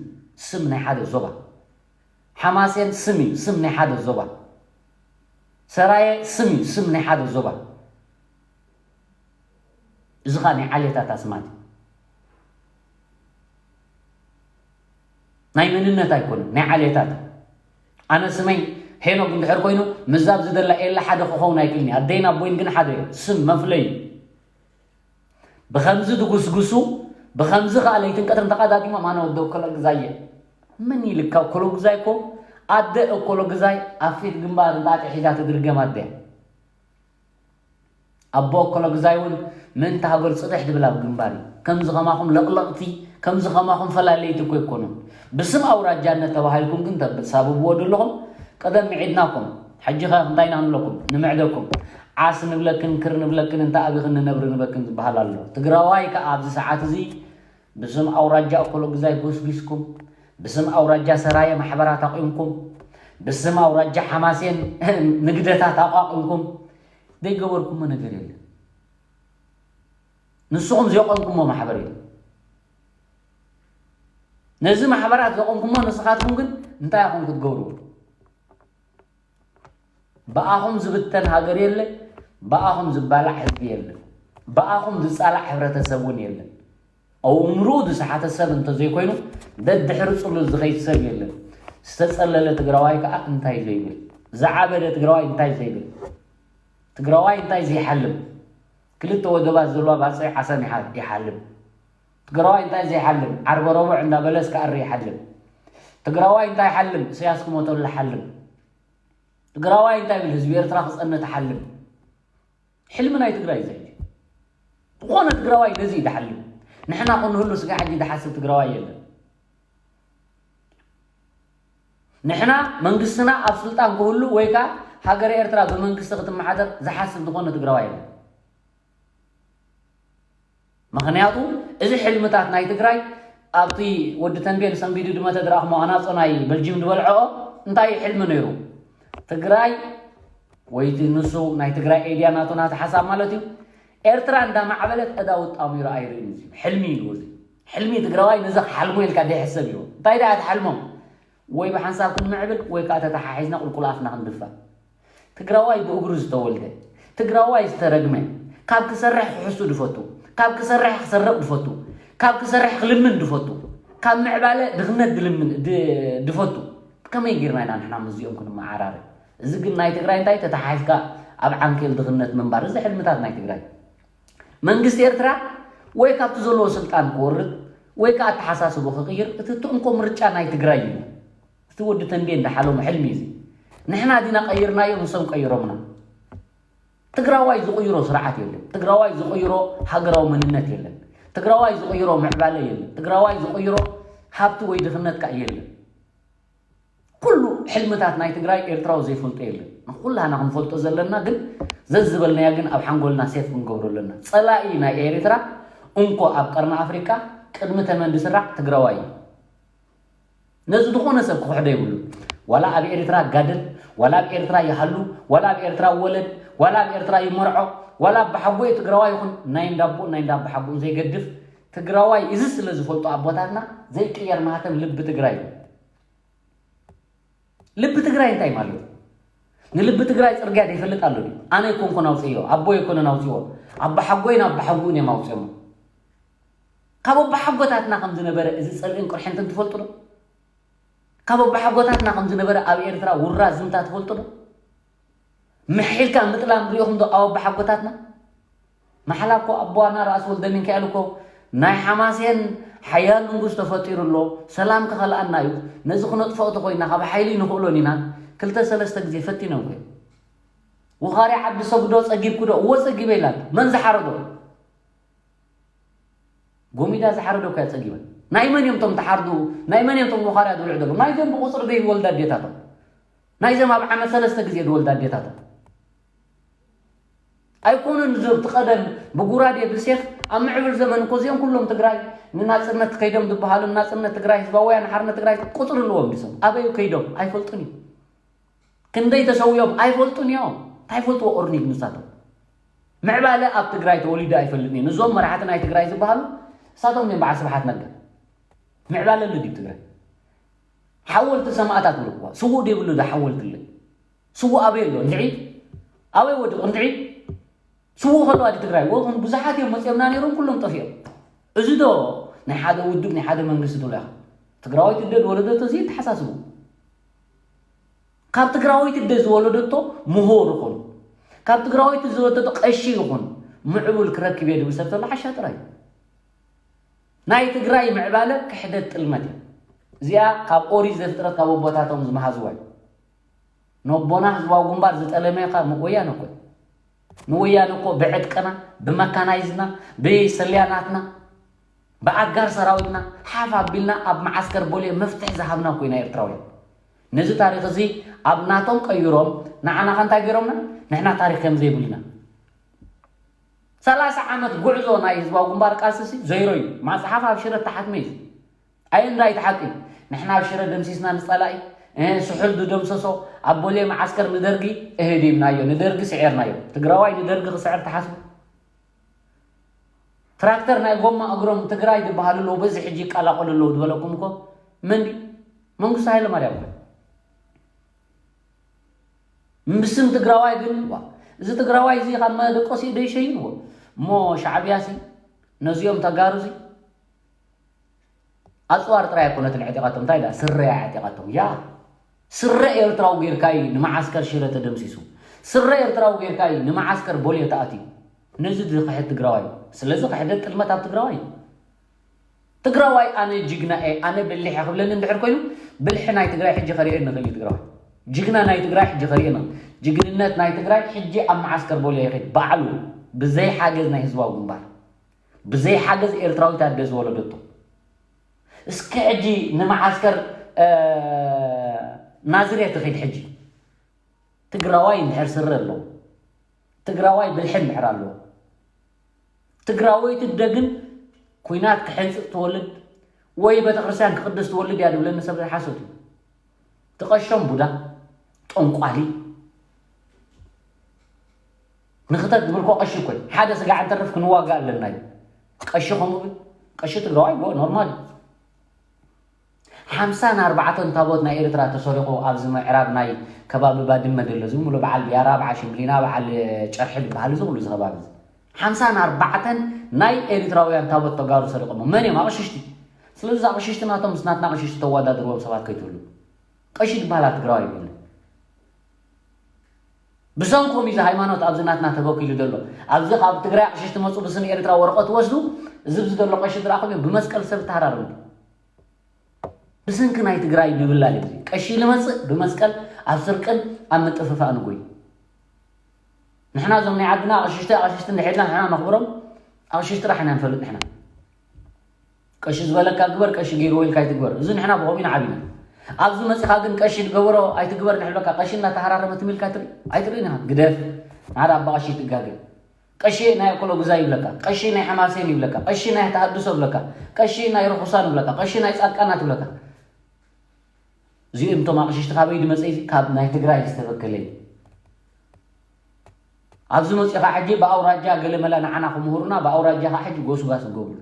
ስም ናይ ሓደ ዞባ። ሓማሴን ስም እዩ። ስም ናይ ሓደ ዞባ። ሰራየ ስም እዩ። ስም ናይ ሓደ ዞባ። እዚ ኸኣ ናይ ዓሌታት ኣስማት እዩ። ናይ መንነት ኣይኮነን፣ ናይ ዓሌታት። ኣነ ስመይ ሄኖክ እንድሕር ኮይኑ ምዛብ ዝደላ ኤላ ሓደ ክኸውን ኣይክእልን እዩ። ኣደይን ኣቦይን ግን ሓደ እዩ። ስም መፍለዩ። ብኸምዚ ድጉስጉሱ፣ ብኸምዚ ኸኣ ለይትን ቀትርን ተቐዳዲሞም ኣነ ወዲ እኮሎ ግዛይ እየ። መን ኢልካ እኮሎ ግዛይ እኮ ኣደ እኮሎ ግዛይ ኣብ ፊት ግንባር እንጣጢ ሒዛ ትድርገም ኣደ። ኣቦ እኮሎ ግዛይ እውን ምእንቲ ሃገር ጽድሕ ድብል ኣብ ግንባር እዩ። ከምዚ ኸማኹም ለቕለቕቲ፣ ከምዚ ኸማኹም ፈላለይቲ እኮ ኣይኮኑን። ብስም ኣውራጃነት ተባሂልኩም ግን ተሳብብዎ ዘለኹም ቀደም ምዒድናኩም። ሕጂ ኸ እንታይ ኢና ንብለኩም? ንምዕደኩም። ዓስ ንብለክን ክር ንብለክን እንተ ኣቢኽን ንነብሪ ንበክን ዝበሃል ኣሎ። ትግራዋይ ከኣ ኣብዚ ሰዓት እዚ ብስም ኣውራጃ እኮሎ ግዛይ ጎስጒስኩም፣ ብስም ኣውራጃ ሰራየ ማሕበራት ኣቑምኩም፣ ብስም ኣውራጃ ሓማሴን ንግደታት ኣቋቑምኩም ዘይገበርኩሞ ነገር የለን። ንስኹም ዘቆምኩሞ ማሕበር እዩ። ነዚ ማሕበራት ዘቆምኩሞ ንስኻትኩም ግን እንታይ ኢኹም ክትገብሩ? ብኣኹም ዝብተን ሃገር የለ፣ ብኣኹም ዝባላዕ ህዝቢ የለ፣ ብኣኹም ዝጻላዕ ሕብረተሰብ እውን የለን። ኣእምርኡ ዝሰሓተ ሰብ እንተዘይኮይኑ ደድሕሪ ጽሉል ዝኸይድ ሰብ የለን። ዝተጸለለ ትግራዋይ ከኣ እንታይ ዘይብል፣ ዝዓበደ ትግራዋይ እንታይ ዘይብል፣ ትግራዋይ እንታይ ዘይሓልም፣ ክልተ ወደባት ዘለዋ ባጽዕ ዓሰን ይሓ- ይሓልም። ትግራዋይ እንታይ ዘይሓልም፣ ዓርበ ረቡዕ እንዳ በለስ ክኣሪ ይሓልም። ትግራዋይ እንታይ ሓልም፣ ኢሳያስ ክሞተሉ ሓልም። ትግራዋይ እንታይ ብል፣ ህዝቢ ኤርትራ ክጸነ ትሓልም። ሕልሚ ናይ ትግራይ እዚ ሕጂ ዝኾነ ትግራዋይ ነዚ እዩ ዝሓልም። ንሕና ክንህሉ ስጋ ሕጂ ዝሓስብ ትግራዋይ የለን። ንሕና መንግስትና ኣብ ስልጣን ክህሉ ወይ ከዓ ሃገረ ኤርትራ ብመንግስቲ ክትመሓደር ዝሓስብ ዝኾነ ትግራዋይ የለን። ምኽንያቱ እዚ ሕልምታት ናይ ትግራይ ኣብቲ ወዲ ተንቤን ሰንቢዱ ድመተ ድረኣኽሞ ኣናጾ ናይ በልጅም ዝበልዐኦ እንታይ እዩ ሕልሚ ነይሩ? ትግራይ ወይ እቲ ንሱ ናይ ትግራይ ኤድያ ናቱ ናቱ ሓሳብ ማለት እዩ። ኤርትራ እንዳማዕበለት ዕዳ ውጣሙ ይረኣይ ርእዩ እዚ ሕልሚ እዩ እዚ። ሕልሚ ትግራዋይ ነዚ ክሓልሞ ኢልካ ደይሕሰብ እዩ። እንታይ ደኣ ትሓልሞም? ወይ ብሓንሳብ ክንምዕብል ወይ ከዓ ተተሓሒዝና ቁልቁል ኣፍና ክንድፋእ። ትግራዋይ ብእግሩ ዝተወልደ ትግራዋይ ዝተረግመ፣ ካብ ክሰርሕ ክሕሱ ድፈቱ፣ ካብ ክሰርሕ ክሰርቕ ድፈቱ፣ ካብ ክሰርሕ ክልምን ድፈቱ፣ ካብ ምዕባለ ድኽነት ድልምን ድፈቱ ከመይ ጌርና ኢና ንሕና ምስዚኦም ክንመዓራረ? እዚ ግን ናይ ትግራይ እንታይ ተተሓሒዝካ ኣብ ዓንኬል ድኽነት ምንባር፣ እዚ ሕልምታት ናይ ትግራይ። መንግስቲ ኤርትራ ወይ ካብቲ ዘለዎ ስልጣን ክወርድ ወይ ከዓ ኣተሓሳስቡ ክቕይር፣ እቲ ትእንኮ ምርጫ ናይ ትግራይ እዩ። እቲ ወዲ ተንቤን ዝሓለሞ ሕልሚ እዩ። ንሕና ዲና ቀይርናዮ፣ ንሶም ቀይሮምና። ትግራዋይ ዝቕይሮ ስርዓት የለን። ትግራዋይ ዝቕይሮ ሃገራዊ መንነት የለን። ትግራዋይ ዝቕይሮ ምዕባለ የለን። ትግራዋይ ዝቕይሮ ሃብቲ ወይ ድኽነት ከዓ የለን። ኩሉ ሕልምታት ናይ ትግራይ ኤርትራዊ ዘይፈልጦ የለን። ንኩላና ክንፈልጦ ዘለና ግን ዘዝበልናያ ግን ኣብ ሓንጎልና ሴፍ ክንገብሮ ኣለና። ፀላኢ ናይ ኤርትራ እንኮ ኣብ ቀርኒ ኣፍሪቃ ቅድሚ ተመን ድስራዕ ትግራዋይ እዩ። ነዚ ዝኾነ ሰብ ክኽሕዶ ይብሉ። ዋላ ኣብ ኤርትራ ጋደል፣ ዋላ ኣብ ኤርትራ ይሃሉ፣ ዋላ ኣብ ኤርትራ ወለድ፣ ዋላ ኣብ ኤርትራ ይመርዖ፣ ዋላ ኣባሓጎ ትግራዋይ ይኹን ናይ እንዳቦ ናይ እንዳባሓጎን ዘይገድፍ ትግራዋይ እዚ ስለ ዝፈልጡ ኣቦታትና ዘይቅየር ማህተም ልቢ ትግራይ እዩ። ልቢ ትግራይ እንታይ ማለት እዩ? ንልቢ ትግራይ ፅርግያ ዘይፈልጥ ኣሎ ድዩ? ኣነ ኣይኮንኩን ኣውፅዮ፣ ኣቦ ኣይኮነን ኣውፅዎ፣ ኣባሓጎይን ኣባሓጎኡን እዮም ኣውፅዮሞ። ካብ ኣባሓጎታትና ከም ዝነበረ እዚ ፅልእን ቅርሕንትን ትፈልጡ ዶ? ካብ ኣባሓጎታትና ከም ዝነበረ ኣብ ኤርትራ ውራ ዝምታ ትፈልጡ ዶ? ምሒልካ ምጥላም ሪኢኹም ዶ ኣብ ኣባሓጎታትና? ማሕላ እኮ ኣቦዋና ራእሲ ወልደ ሚካኤል እኮ ናይ ሓማሴን ሓያል ንጉስ ተፈጢሩ ኣሎ፣ ሰላም ክኸልኣና እዩ፣ ነዚ ክነጥፍኦ ተኾይና ካብ ሓይሊ ንኽእሎን ኢና። ክልተ ሰለስተ ግዜ ፈቲኖም ኮ። ውኻሪ ዓዲ ሰጉዶ ጸጊብኩ ዶ? እዎ ጸጊበ ኢላ። መን ዝሓረዶ? ጎሚዳ ዝሓረዶ እኮ እያ ጸጊባ። ናይ መን እዮም እቶም ተሓርዱ? ናይ መን እዮም እቶም ውኻርያ ዝብልዑ ዘለዉ? ናይዞም ብቁጽሪ ዘይወልዳ ኣዴታቶም። ናይዞም ኣብ ዓመት ሰለስተ ግዜ ዝወልዳ ኣዴታቶም። ኣይኮኑን እዞም እቲ ቀደም ብጉራዴ ብሴፍ ኣብ ምዕብል ዘመን እኮ እዚኦም ኩሎም ትግራይ ንናጽነት ከይዶም ዝበሃሉ ናጽነት ትግራይ ህዝባዊ ወያነ ሓርነት ትግራይ ቁጽሪ ኣለዎም ድሶም? ኣበዩ ከይዶም? ኣይፈልጡን እዮም። ክንደይ ተሰዊኦም ኣይፈልጡን እዮም። እንታይ ፈልጥዎ ኦርኒግ ንሳቶም? ምዕባለ ኣብ ትግራይ ተወሊዱ ኣይፈልጥን እዩ። ንዞም መራሕቲ ናይ ትግራይ ዝበሃሉ እሳቶም እዮም በዓል ስብሓት ነጋ። ምዕባለ ኣሎ ድዩ ትግራይ? ሓወልቲ ሰማእታት ብልኩዋ ስዉእ ደይብሉ ዶ ሓወልቲ ኣሎ? ስዉእ ኣበይ ኣሎ? እንድዒ ኣበይ ወዲቑ? እንድዒ ስዉእ ከለዋ ድዩ ትግራይ? ወኹም ብዙሓት እዮም መፂኦምና ነይሮም ኩሎም ጠፊኦም። እዚ ዶ ናይ ሓደ ውድብ ናይ ሓደ መንግስቲ ትብሎ ኢኻ? ትግራዋይ ትደ ዝወለደቶ እዚ ተሓሳስቡ። ካብ ትግራወይቲ ደ ዝወለደቶ ምሁር ይኹን፣ ካብ ትግራወይቲ ዝወለደቶ ቀሺ ይኹን ምዕቡል ክረክብ እየ ዝብል ሰብ ተሎ ሓሻ ጥራይ። ናይ ትግራይ ምዕባለ ክሕደት ጥልመት እያ። እዚኣ ካብ ኦሪት ዘፍጥረት ካብ ኣቦታቶም ዝመሃዝዋ እዩ። ነቦና ህዝባዊ ግንባር ዝጠለመ ካብ ወያነ እኮ እዩ። ንወያነ እኮ ብዕጥቅና፣ ብመካናይዝና፣ ብሰልያናትና፣ ብኣጋር ሰራዊትና ሓፍ ኣቢልና ኣብ መዓስከር ቦሌ መፍትሒ ዝሃብና እኮ ኢና ኤርትራውያን። ነዚ ታሪኽ እዚ ኣብ ናቶም ቀይሮም ንዓና ከ እንታይ ገይሮምና? ንሕና ታሪኽ ከም ዘይብልና። ሰላሳ ዓመት ጉዕዞ ናይ ህዝባዊ ግንባር ቃልሲ ሲ ዘይሮ እዩ። መጽሓፍ ኣብ ሽረ ተሓትመ እዩ። ኣየንዳ እዩ እቲ ሓቂ? ንሕና ኣብ ሽረ ደምሲስና ንጸላኢ፣ እ፣ ስሑል ዝደምሰሶ ኣብ ቦሌ መዓስከር ንደርጊ እህዲምናዮ፣ ንደርጊ ስዒርናዮ። ትግራዋይ ንደርጊ ክስዕር ትሓስቡ? ትራክተር ናይ ጎማ እግሮም ትግራይ ዝበሃሉ ኣለዉ፣ በዚ ሕጂ ይቀላቀሉ ኣለዉ ዝበለኩም እኮ መን ድዩ? መንግስቱ ሃይለማርያም እኮ። ብስም ትግራዋይ ግን፣ ዋ፣ እዚ ትግራዋይ እዚ ካብ መደቆሲ ዶ ይሸይንዎ? እሞ ሻዕብያ ሲ ነዚኦም ተጋሩ ሲ ኣፅዋር ጥራይ ኣይኮነትን ዕጢቓቶም፣ እንታይ ዳ ስረ እያ ዕጢቓቶም። ያ ስረ ኤርትራዊ ጌርካይ ንመዓስከር ሽረ ተደምሲሱ፣ ስረ ኤርትራዊ ጌርካይ ንመዓስከር ቦሌ ተኣትዩ። ነዚ ዝኽሕድ ትግራዋይ። ስለዚ ክሕደት ጥልመት ኣብ ትግራዋይ። ትግራዋይ ኣነ ጅግና እየ፣ ኣነ ብሊሕ እየ ክብለኒ እንድሕር ኮይኑ፣ ብልሒ ናይ ትግራይ ሕጂ ከርእየኒ ይኽእል እዩ ትግራዋይ። ጅግና ናይ ትግራይ ሕጂ ከርእየኒ። ጅግንነት ናይ ትግራይ ሕጂ ኣብ መዓስከር ቦሌ ይኸይድ ባዕሉ፣ ብዘይ ሓገዝ ናይ ህዝባዊ ግንባር፣ ብዘይ ሓገዝ ኤርትራዊት ኣደ ዝወለደቶ። እስኪ ሕጂ ንመዓስከር፣ እ፣ ናዝሬት ይኸይድ ሕጂ። ትግራዋይ እንድሕር ስረ ኣለዎ፣ ትግራዋይ ብልሒ እንድሕር ኣለዎ፣ ትግራወይቲ ኣደ ግን ኩናት ክሕንፅፅ ትወልድ ወይ ቤተክርስትያን ክቅድስ ትወልድ እያ ዝብለኒ ሰብ ሓሶት እዩ። ትቐሾም ቡዳ፣ ጠንቋሊ፣ ንክተት ዝብል እኮ ቀሺ እኮ እዩ። ሓደ ስጋዕ እንተርፍ ክንዋጋእ ኣለና እዩ። ቀሺ ከምኡ ብል፣ ቀሺ ትግራዋይ ጎ ኖርማል እዩ። ሓምሳን ኣርባዕተን ታቦት ናይ ኤርትራ ተሰሪቑ ኣብዚ ምዕራብ ናይ ከባቢ ባድመ ዘሎ ዝም ብሎ በዓል ቢያራ፣ በዓል ሽምብሊና፣ በዓል ጨርሒ ዝበሃል እዚ ኩሉ እዚ ከባቢ እዚ። ሓምሳን ኣርባዕተን ናይ ኤርትራውያን ታቦት ተጋሩ ሰሪቖሞ። መን እዮም? ኣቕሽሽቲ። ስለዚ እዛ ኣቕሽሽቲ ናቶም ምስ ናትና ኣቕሽሽቲ ተወዳድርዎም ሰባት ከይትህሉ። ቀሺ ዝበሃል ኣብ ትግራዋይ የብሉን። ብሰንኮም እዩ እዚ ሃይማኖት ኣብዚ ናትና ተበኪሉ ዘሎ። ኣብዚ ካብ ትግራይ ኣቕሽሽቲ መፁ ብስም ኤርትራ ወረቐት ወስዱ፣ እዚ ብዚ ዘሎ ቀሺ ዝረኣኹም እዮም ብመስቀል ሰብ ተሃራርሙ። ብሰንኪ ናይ ትግራይ ምብላል እዩ። ቀሺ ልመፅእ ብመስቀል ኣብ ስርቅን ኣብ ምጥፍፋእ ንጎይ። ንሕና እዞም ናይ ዓድና ኣቕሽሽቲ ኣቕሽሽቲ እንድሕድና ንሕና ነኽብሮም ኣቕሽሽቲ ጥራሕ ኢና ንፈልጥ ንሕና። ቀሺ ዝበለካ ግበር፣ ቀሺ ገይርዎ ኢልካ ኣይትግበር። እዚ ንሕና ብኸምኡ ኢና ዓቢና። ኣብዚ መፂኻ ግን ቀሺ ዝገበሮ ኣይትግበር ንሕብለካ፣ ቀሺ እናተሃራረመ ትም ኢልካ ትርኢ ኣይትርእን ኢኻ። ግደፍ፣ ሓደ ኣባ ቀሺ ትጋገ። ቀሺ ናይ ኣኮሎጉዛ ይብለካ፣ ቀሺ ናይ ሓማሴን ይብለካ፣ ቀሺ ናይ ተሃድሶ ይብለካ፣ ቀሺ ናይ ርኹሳን ይብለካ፣ ቀሺ ናይ ጻድቃናት ይብለካ። እዚኦም እቶም ኣቕሽሽቲ ካበይ ዝመጸ እዩ? ካብ ናይ ትግራይ ዝተበከለ እዩ። ኣብዚ መጺኻ ሕጂ ብኣውራጃ ገለመለ ንዓና ክምህሩና፣ ብኣውራጃ ኸዓ ሕጂ ጎስጓስ ዝገብሩና።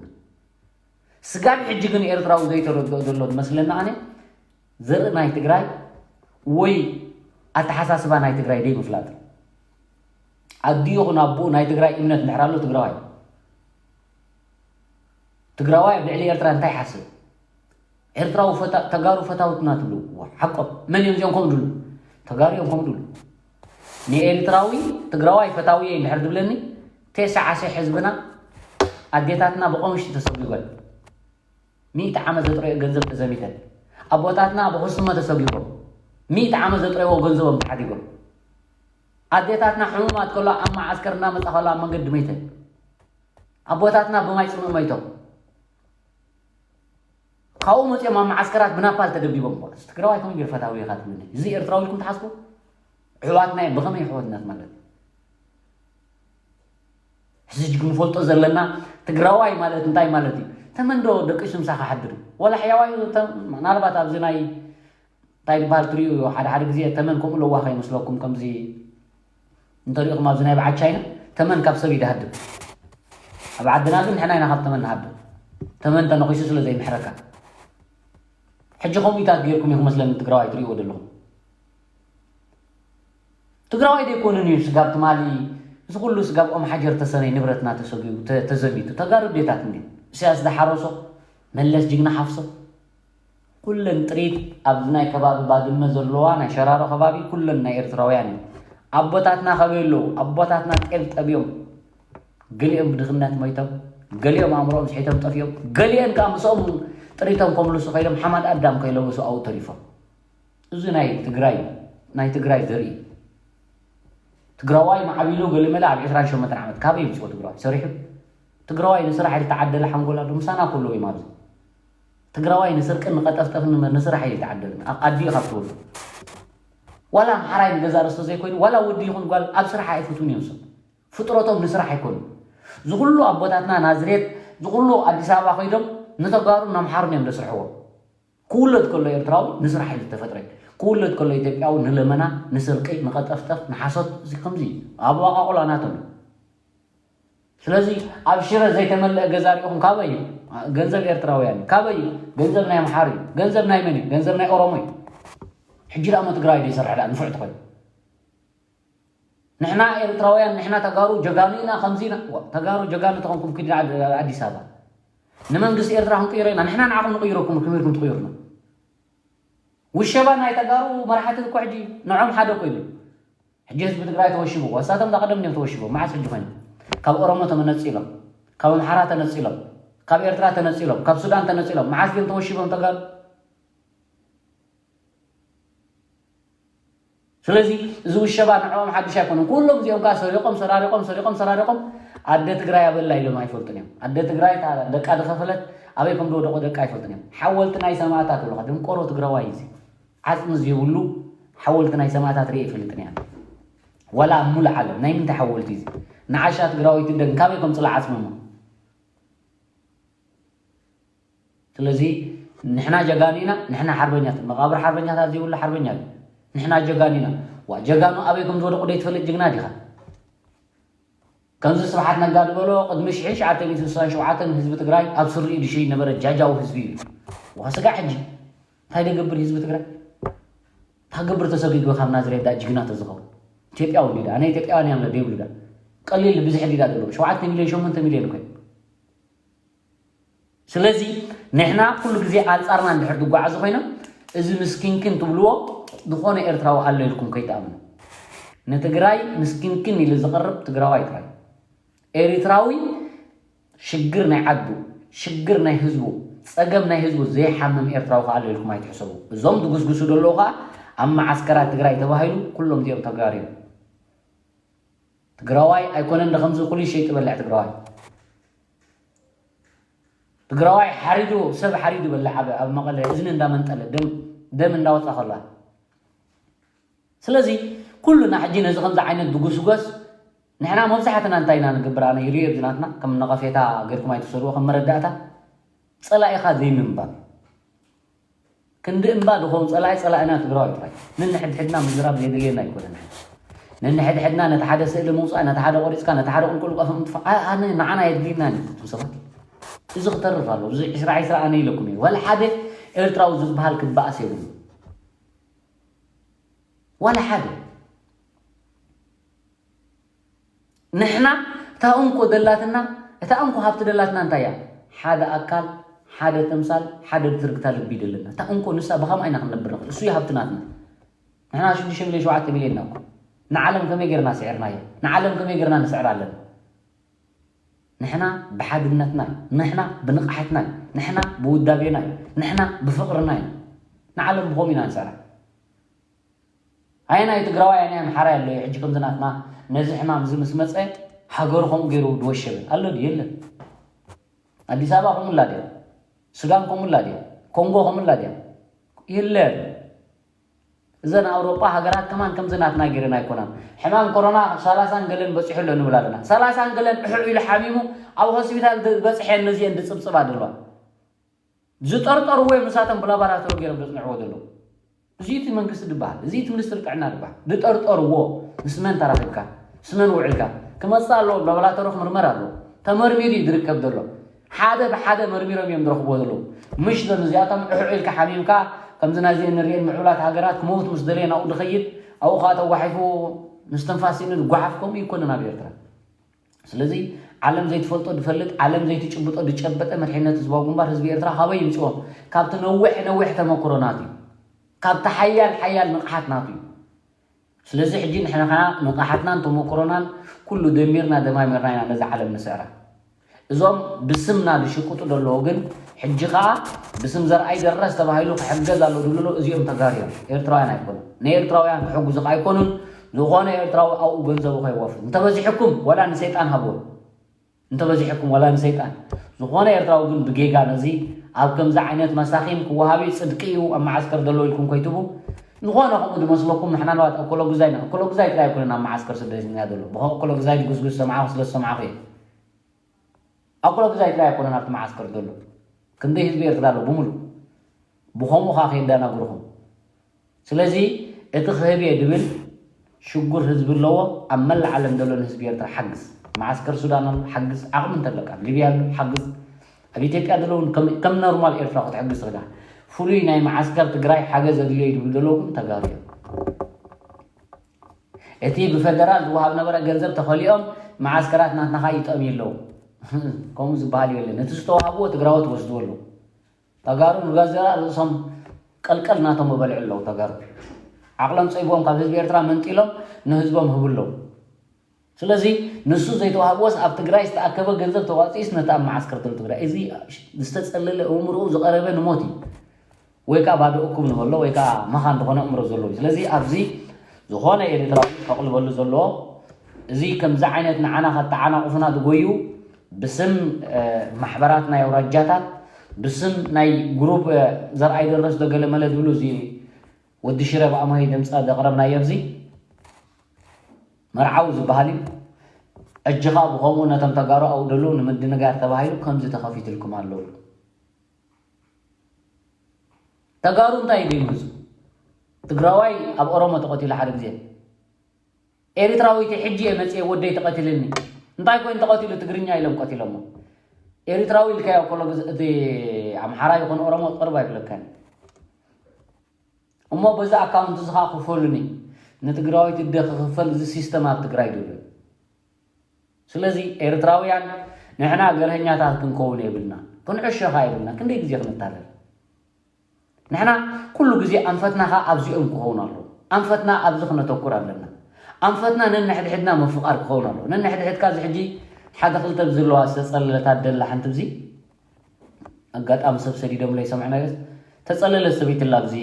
ስጋብ ሕጂ ግን ኤርትራዊ ዘይተረድኦ ዘሎ ዝመስለኒ ኣነ፣ ዘርኢ ናይ ትግራይ ወይ ኣተሓሳስባ ናይ ትግራይ ደይ ምፍላጥ። ኣዲኡ ይኹን ኣቦኡ ናይ ትግራይ እምነት እንድሕር ኣሎ ትግራዋይ። ትግራዋይ ኣብ ልዕሊ ኤርትራ እንታይ ይሓስብ? ኤርትራዊ ፈታ-፣ ተጋሩ ፈታውትና ትብሉ። ዋ፣ ሓቆም። መን እዮም እዚኦም ከምኡ ድሉ? ተጋሩ እዮም ከምኡ ድሉ። ንኤርትራዊ ትግራዋይ ፈታዊ እየ እንድሕር ዝብለኒ፣ ቴስዓ ሰ ህዝብና ኣዴታትና ብቆምሽቲ ተሰጒገን። ሚእቲ ዓመት ዘጥረዮ ገንዘብ ተዘሚተን። ኣቦታትና ብኩስመ ተሰጒጎም። ሚእቲ ዓመት ዘጥረይዎ ገንዘቦም ተሓዲጎም። ኣዴታትና ሕሙማት ከሎ ኣብ መዓስከር እናመጻ ከሎ ኣብ መንገዲ መይተን። ኣቦታትና ብማይ ጽምእ መይቶም። ካብኡ መጺኦም ኣብ መዓስከራት ብናፓል ተደብዲቦም። እሞ እዚ ትግራዋይ ከመይ ገይሩ ፈታዊ ኢኻ ትብለኒ? እዚ ኤርትራዊ ኢልኩም ትሓስቡ? ኣሕዋትና እዮም። ብኸመይ ኣሕዋትና ማለት እዩ? ሕዚ ሕጂ ክንፈልጦ ዘለና ትግራዋይ ማለት እንታይ ማለት እዩ? ተመን ዶ ደቂሱ ምሳኻ ሓድር እዩ? ዋላ ሕያዋይ ተ-፣ ምናልባት ኣብዚ ናይ እንታይ ዝበሃል ትርእዩ፣ ሓደ ሓደ ግዜ ተመን ከምኡ ለዋህ ከይመስለኩም፣ ከምዚ እንተሪእኹም ኣብዚ ናይ በዓል ቻይና ተመን ካብ ሰብ ይድሃድም። ኣብ ዓድና ግን ንሕና ኢና ካብ ተመን ንሃድም። ተመን ተነኺሱ ስለ ዘይምሕረካ። ሕጂ ከምኡታት ገይርኩም ኢኹም መስለኒ ትግራዋይ ትርእይዎ ዘለኹም። ትግራዋይ ዘይኮኑን እዩ ስጋብ ትማሊ፣ እዚ ኩሉ ስጋብ ኦም ሓጀር ተሰነይ ንብረትና ተሰጊኡ፣ ተ-፣ ተዘሚቱ። ተጋሩ ዴታት እንዲ ኢሳያስ ዝሓረሶ፣ መለስ ጅግና ሓፍሶ። ኩለን ጥሪት ኣብዚ ናይ ከባቢ ባድመ ዘለዋ ናይ ሸራሮ ከባቢ ኩለን ናይ ኤርትራውያን እዩ። ኣቦታትና ከበይ ኣለዉ? ኣቦታትና ጤል ጠብዮም። ገሊኦም ብድኽነት ሞይቶም፣ ገሊኦም ኣእምሮኦም ስሒቶም ጠፍዮም፣ ገሊኦም ከዓ ምስኦም ጥሪቶም ከምልሱ ከይዶም ሓማድ ኣዳም ከይለበሱ ኣብኡ ተሪፎም። እዚ ናይ ትግራይ፣ ናይ ትግራይ ዘርኢ። ትግራዋይ ማዕቢሉ ገለመለ ኣብ ዕስራን ሸሞንተን ዓመት ካበይ ይምፅኦ ትግራዋይ? ሰሪሑ? ትግራዋይ ንስራሕ ዝተዓደለ ሓንጎል ኣሎ። ምሳና ከለዉ እዮም ኣብዚ። ትግራዋይ ንስርቅን ንቐጠፍጠፍን እምበር ንስራሕ ኣይተዓደለን። ኣብ ዓዲ ኢኻ ትውሉ። ዋላ ኣምሓራይ ንገዛ ርስቶ ዘይኮይኑ፣ ዋላ ወዲ ይኹን ጓል ኣብ ስራሕ ኣይፍትውን እዮም። ሰብ ፍጥረቶም ንስራሕ ኣይኮኑን። ዝኹሉ ኣቦታትና ናዝሬት፣ ዝኹሉ ኣዲስ ኣበባ ከይዶም ንተጋሩን ነምሓሩን እዮም ዘስርሕዎም። ክውለድ ከሎ ኤርትራዊ ንስራሕ እዩ ዝተፈጥረ። ክውለድ ከሎ ኢትዮጵያዊ ንለመና፣ ንስርቂ፣ ንቐጠፍጠፍ፣ ንሓሶት፣ እዚ ከምዚ እዩ። ኣበዋቃቑላ ናቶም እዩ። ስለዚ ኣብ ሽረ ዘይተመልአ ገዛ ሪኢኹም ካበይ እዩ? ገንዘብ ኤርትራውያን እዩ። ካበይ እዩ? ገንዘብ ናይ ኣምሓሩ እዩ። ገንዘብ ናይ መን እዩ? ገንዘብ ናይ ኦሮሞ እዩ። ሕጂ ደኣ እሞ ትግራይ ዶ ይሰርሕ ደኣ ንፉዕ ተኾይኑ? ንሕና ኤርትራውያን፣ ንሕና ተጋሩ ጀጋኑ ኢና፣ ከምዚ ኢና። ዋ፣ ተጋሩ ጀጋኑ ተኾንኩም ኪዱ ኣድ-፣ ኣዲስ ኣበባ። ንመንግስቲ ኤርትራ ክንቅይሮ ኢና። ንሕና ንዓኹም ንቕይረኩም፣ ክም ኢልኩም ትቕይሩና። ውሸባ ናይ ተጋሩ መራሕቲ እኮ ሕጂ ንዖም ሓደ እኮ ኢሉ። ሕጂ ህዝቢ ትግራይ ተወሺቡ። ዋሳቶም ዳ ቀደም እዮም ተወሺቦም። መዓስ ሕጂ ኮይኑ? ካብ ኦሮሞ ተመነጺሎም፣ ካብ ኣምሓራ ተነጺሎም፣ ካብ ኤርትራ ተነጺሎም፣ ካብ ሱዳን ተነጺሎም። መዓስ እዮም ተወሺቦም ተጋሩ? ስለዚ እዚ ውሸባ ንዕኦም ሓድሽ ኣይኮነን። ኩሎም እዚኦም ከኣ ሰሪቖም፣ ሰራሪቖም፣ ሰሪቖም፣ ሰራሪቖም ኣደ ትግራይ ኣበላ ኢሎም ኣይፈልጡን እዮም። ኣደ ትግራይ እታ ደቃ ዝኸፈለት ኣበይ ከም ዝወደቑ ደቃ ኣይፈልጡን እዮም። ሓወልቲ ናይ ሰማእታት ብለኻ ደንቆሮ ትግራዋይ እዚ። ዓጽሚ ዘይብሉ ሓወልቲ ናይ ሰማእታት ርእየ ኣይፈልጥን እያ። ዋላ ኣብ ሙሉእ ዓለም ናይ ምንታይ ሓወልቲ እዚ? ንዓሻ ትግራወይቲ ደን ካበይ ከምጽላ ዓጽሚ እሞ? ስለዚ ንሕና ጀጋኑ ኢና፣ ንሕና ሓርበኛታት። መቓብር ሓርበኛታት ዘይብሉ ሓርበኛ እዩ። ንሕና ጀጋኑ ኢና። ዋ፣ ጀጋኑ ኣበይ ከም ዝወደቑ ዘይትፈልጥ ጅግና ዲኻ? ከምዚ ስብሓት ነጋ ዝበሎ ቅድሚ ሽሕን ትሽዓተ ሚእትን ስሳን ሸውዓተን ህዝቢ ትግራይ ኣብ ስሪኡ ዝሸይድ ነበረ ጃጃዊ ህዝቢ እዩ። ዋ፣ ስጋዕ ሕጂ እንታይ ደገብር ህዝቢ ትግራይ? እንታይ ገብር ተሰጊጉ ካብ ናዝሬት ዳ ጅግና ተዝኸውን? ኢትዮጵያዊ እንዲ ዳ ኣነ ኢትዮጵያውያን ያለ ደብሉ ዳ ቀሊል ብዙሕ እንዲ ዳ ዘለዎ ሸውዓተ ሚሊዮን ሸሞንተ ሚሊዮን እኮ እዩ። ስለዚ ንሕና ኩሉ ግዜ ኣንጻርና እንድሕር ትጓዓዙ ኮይኖም እዚ ምስኪንክን ትብልዎ ዝኾነ ኤርትራዊ ኣሎ ኢልኩም ከይትኣምኑ። ንትግራይ ምስኪንክን ኢሉ ዝቐርብ ትግራዋይ ጥራይ። ኤሪትራዊ ሽግር ናይ ዓዱ፣ ሽግር ናይ ህዝቡ፣ ጸገም ናይ ህዝቡ ዘይሓምም ኤርትራዊ ከኣ ኣሎ ኢልኩም ኣይትሕሰቡ። እዞም ዝጉስጉሱ ዘለዉ ከኣ ኣብ መዓስከራት ትግራይ ተባሂሉ ኩሎም እዚኦም ተጋሩ እዮም። ትግራዋይ ኣይኮነን ዶ ከምዚ ኩሉ ሸይጥ በልዕ ትግራዋይ? ትግራዋይ ሓሪዱ፣ ሰብ ሓሪዱ በልዕ ኣብ፣ ኣብ መቐለ እዝኒ እንዳመንጠለ፣ ደም፣ ደም እንዳወጻ ከሎ። ስለዚ ኩልና ሕጂ ነዚ ከምዚ ዓይነት ድጉስጎስ ንሕና መብዛሕትና እንታይ ኢና ንገብር? ኣነ ይርእዮ ኣብዚ ናትና ከም ነቐፌታ ጌርኩም ኣይትውሰድዎ፣ ከም መረዳእታ ጸላኢኻ ዘይምንባብ። ክንዲ እምባ ድኸውን ጸላኢ ጸላኢና ትግራዋይ ጥራይ። ነንሕድሕድና ምዝራብ ዘየድልየና ኣይኮነን። ነንሕድሕድና ነቲ ሓደ ስእሊ ምውጻእ፣ ነቲ ሓደ ቆሪጽካ፣ ነቲ ሓደ ቁልቁል ቀፈ ምጥፋእ፣ ኣ-፣ ኣነ ንዓና የድልየና እዩ። እቶም ሰባት እዚ ክተርፍ ኣለዎ። እዚ ዕስራ ዕስራ ኣነ ኢለኩም እየ። ዋላ ሓደ ኤርትራዊ ዝበሃል ክበኣስ የብሉ። ዋላ ሓደ። ንሕና እታ እንኮ ደላትና፣ እታ እንኮ ሃብቲ ደላትና እንታይ እያ? ሓደ ኣካል፣ ሓደ ተምሳል፣ ሓደ ትርግታ ልቢ ይደለና። እታ እንኮ ንሳ ብኸምኣ ኢና ክንነብር ንኽእል። እሱ እዩ ሃብቲ ናትና። ንሕና ሽዱሽተ ሚልዮን ሸውዓተ ሚልዮን ኢና እኮ። ንዓለም ከመይ ጌርና ስዒርናዮ? ንዓለም ከመይ ጌርና ንስዕር ኣለና? ንሕና ብሓድነትና እዩ። ንሕና ብንቕሓትና እዩ። ንሕና ብውዳቤና እዩ። ንሕና ብፍቕርና እዩ። ንዓለም ብኸምኡ ኢና ንስዕራ። ኣየናይ ትግራዋይ ኣየናይ ኣምሓራይ ኣሎ እዩ? ሕጂ ከምዚ ናትና ነዚ ሕማም እዚ ምስ መጸ ሃገሩ ከምኡ ገይሩ ድወሸበ ኣሎ ድዩ? የለን። ኣዲስ ኣበባ ከምኡ ኣላ ድያ? ሱዳን ከምኡ ኣላ ድያ? ኮንጎ ከምኡ ኣላ ድያ? የለን። እዘን ኣውሮጳ ሃገራት ከማን ከምዚ ናትና ገይረን ኣይኮናን። ሕማም ኮሮና ሰላሳን ገለን በጺሑ ኣሎ ንብል ኣለና። ሰላሳን ገለን ዕሑዕ ኢሉ ሓሚሙ ኣብ ሆስፒታል ዝበጽሐን ነዚአን ድጽብጽባ ዘለዋ። ዝጠርጠርዎ እዮም ንሳቶም ብላቦራቶሪ ገይሮም ዘጽንዕዎ ዘለዉ። እዚ እቲ መንግስቲ ዝበሃል፣ እዚ እቲ ሚኒስትሪ ጥዕና ዝበሃል። ዝጠርጠርዎ ምስ መን ተራኺብካ፣ ምስ መን ውዒልካ፣ ክመጽእ ኣለዎ፣ ላቦራቶሪ ክምርመር ኣለዎ። ተመርሚሩ እዩ ዝርከብ ዘሎ። ሓደ ብሓደ መርሚሮም እዮም ዝረኽብዎ ዘለዉ። ምሽ ዞም እዚኣቶም ዕሑዕ ኢልካ ሓሚምካ፣ ከምዚ ናይዚ እንሪኤን ምዕቡላት ሃገራት ክመውት ምስ ደለየ ናብኡ ዝኸይድ፣ ኣብኡ ኸኣ ተጓሒፉ ምስትንፋስ ስኢኑ ዝጓሓፍ፣ ከምኡ ኣይኮነን ኣብ ኤርትራ። ስለዚ ዓለም ዘይትፈልጦ ዝፈልጥ፣ ዓለም ዘይትጭብጦ ዝጨበጠ መድሕነት ህዝባዊ ግንባር ህዝቢ ኤርትራ ካበይ ይምጽኦም? ካብቲ ነዊሕ ነዊሕ ተመክሮናቱ እዩ። ካብቲ ሓያል ሓያል ንቕሓትናቱ እዩ። ስለዚ ሕጂ ንሕና ከኣ ንቕሓትናን ተመክሮናን ኩሉ ደሚርና ደማሚርና ኢና ነዛ ዓለም ንስዕራ። እዞም ብስምና ዝሽቅጡ ዘለዉ ግን ሕጂ ከኣ ብስም ዘርኣይ ደረስ ተባሂሉ ክሕገዝ ኣሎ ዝብሉ ዘለዉ እዚኦም ተጋሩ እዮም። ኤርትራውያን ኣይኮኑን። ንኤርትራውያን ክሕግዙ ከኣ ኣይኮኑን። ዝኾነ ኤርትራዊ ኣብኡ ገንዘቡ ከይወፍር። እንተበዚሕኩም ዋላ ንሰይጣን ሃብዎ። እንተበዚሕኩም ዋላ ንሰይጣን። ዝኾነ ኤርትራዊ ግን ብጌጋ ነዚ ኣብ ከምዚ ዓይነት መሳኺን ክወሃብ እዩ፣ ጽድቂ እዩ፣ ኣብ መዓስከር ዘሎ ኢልኩም ከይትቡ። ዝኾነ ከምኡ ዝመስለኩም ንሕና ንባት ኣኮሎጉዛይ ኢና። ኣኮሎጉዛይ ጥራይ ኣይኮነን ኣብ መዓስከር ስደተኛ ዘሎ። ብኸ-፣ ኣኮሎጉዛይ ድጉስጉስ ዝሰማዕኹ ስለ ዝሰማዕኹ እየ። ኣኮሎጉዛይ ጥራይ ኣይኮነን ኣብቲ መዓስከር ዘሎ። ክንደይ ህዝቢ ኤርትራ ኣሎ ብምሉእ። ብኸምኡ ኸኣ ከየደናግርኹም። ስለዚ እቲ ክህብ እየ ድብል ሽጉር ህዝቢ ኣለዎ። ኣብ መላእ ዓለም ዘሎ ንህዝቢ ኤርትራ ሓግዝ። መዓስከር ሱዳን ኣሎ፣ ሓግዝ። ዓቕሚ እንተለካ፣ ኣብ ሊብያ ኣሎ፣ ሓግዝ። ኣብ ኢትዮጵያ ዘለዉ እውን ከም፣ ከም ኖርማል ኤርትራ ክትሕግዝ ትኽእል ኢኻ። ፍሉይ ናይ መዓስከር ትግራይ ሓገዝ ኣድልዮ እዩ ድብሉ ዘለዉ ግን ተጋሩ እዮም። እቲ ብፈደራል ዝወሃብ ነበረ ገንዘብ ተኸሊኦም መዓስከራት ናትና ኸኣ ይጠምዩ ኣለዉ። ከምኡ ዝበሃል የለን። እቲ ዝተዋህብዎ ትግራዎት ይወስድዎ ኣለዉ። ተጋሩ ንጋዜጣ ርእሶም ቀልቀል ናቶም ይበልዑ ኣለዉ። ተጋሩ ዓቕሎም ጸይቦም ካብ ህዝቢ ኤርትራ መንጢሎም ንህዝቦም ህቡ ኣለዉ። ስለዚ ንሱ ዘይተዋህብዎስ ኣብ ትግራይ ዝተኣከበ ገንዘብ ተዋፂኡስ ነቲ ኣብ መዓስከር ዘሎ ትግራይ እዚ ዝተጸለለ እምርኡ ዝቐረበ ንሞት እዩ። ወይ ከዓ ባዶ እኩብ ንበሎ ወይ ከዓ መኻን ዝኾነ እምሮ ዘለዎ እዩ። ስለዚ ኣብዚ ዝኾነ ኤርትራዊ ከቕልበሉ ዘለዎ እዚ ከምዚ ዓይነት ንዓና ከተዓናቑፉና ዝጎዩ ብስም፣ እ፣ ማሕበራት ናይ ኣውራጃታት፣ ብስም ናይ ግሩፕ፣ እ፣ ዘርኣይ ደረስ ዶ ገለ መለ ዝብሉ እዚ ወዲ ሽረ ብኣማይ ድምፂ ዘቕረብናዮ ኣብዚ መርዓዊ ዝበሃል እዩ። ሕጂ ኸኣ ብኸምኡ ነቶም ተጋሩ ኣብኡ ዘለዉ ንምድንጋር ተባሂሉ ከምዚ ተኸፊትልኩም ኣለዉ። ተጋሩ እንታይ እዩ ዘይምህዙ? ትግራዋይ ኣብ ኦሮሞ ተቐቲሉ ሓደ ግዜ። ኤሪትራዊቲ ሕጂ እየ መፅየ ወደይ ተቐቲልኒ። እንታይ ኮይኑ ተቐቲሉ? ትግርኛ ኢሎም ቀቲሎሞ። ኤሪትራዊ ኢልካዮ ከሎ ግዝ-፣ እቲ ኣምሓራ ይኹን ኦሮሞ ቅርብ ኣይብለካን። እሞ በዚ ኣካውንት እዚ ከዓ ክፈሉኒ። ንትግራዋይ ትደ ክኽፈል እዚ ሲስተም ኣብ ትግራይ ድሎ። ስለዚ ኤርትራውያን ንሕና ገርሀኛታት ክንከውን የብልና፣ ክንዕሸኻ የብልና። ክንደይ ግዜ ክንታለል? ንሕና ኩሉ ግዜ ኣንፈትና ከዓ ኣብዚኦም ክኸውን ኣሎ። ኣንፈትና ኣብዚ ክነተኩር ኣለና። ኣንፈትና ነንሕድሕድና ምፍቓር ክኸውን ኣሎ። ነንሕድሕድካ እዚ ሕጂ ሓደ ክልተ ብዝለዋ ዝተጸለለት ኣደላ ሓንቲ ብዚ ኣጋጣሚ ሰብ ሰዲዶም ለይ ሰምዕና ተጸለለት ሰበይትላ ኣብዚ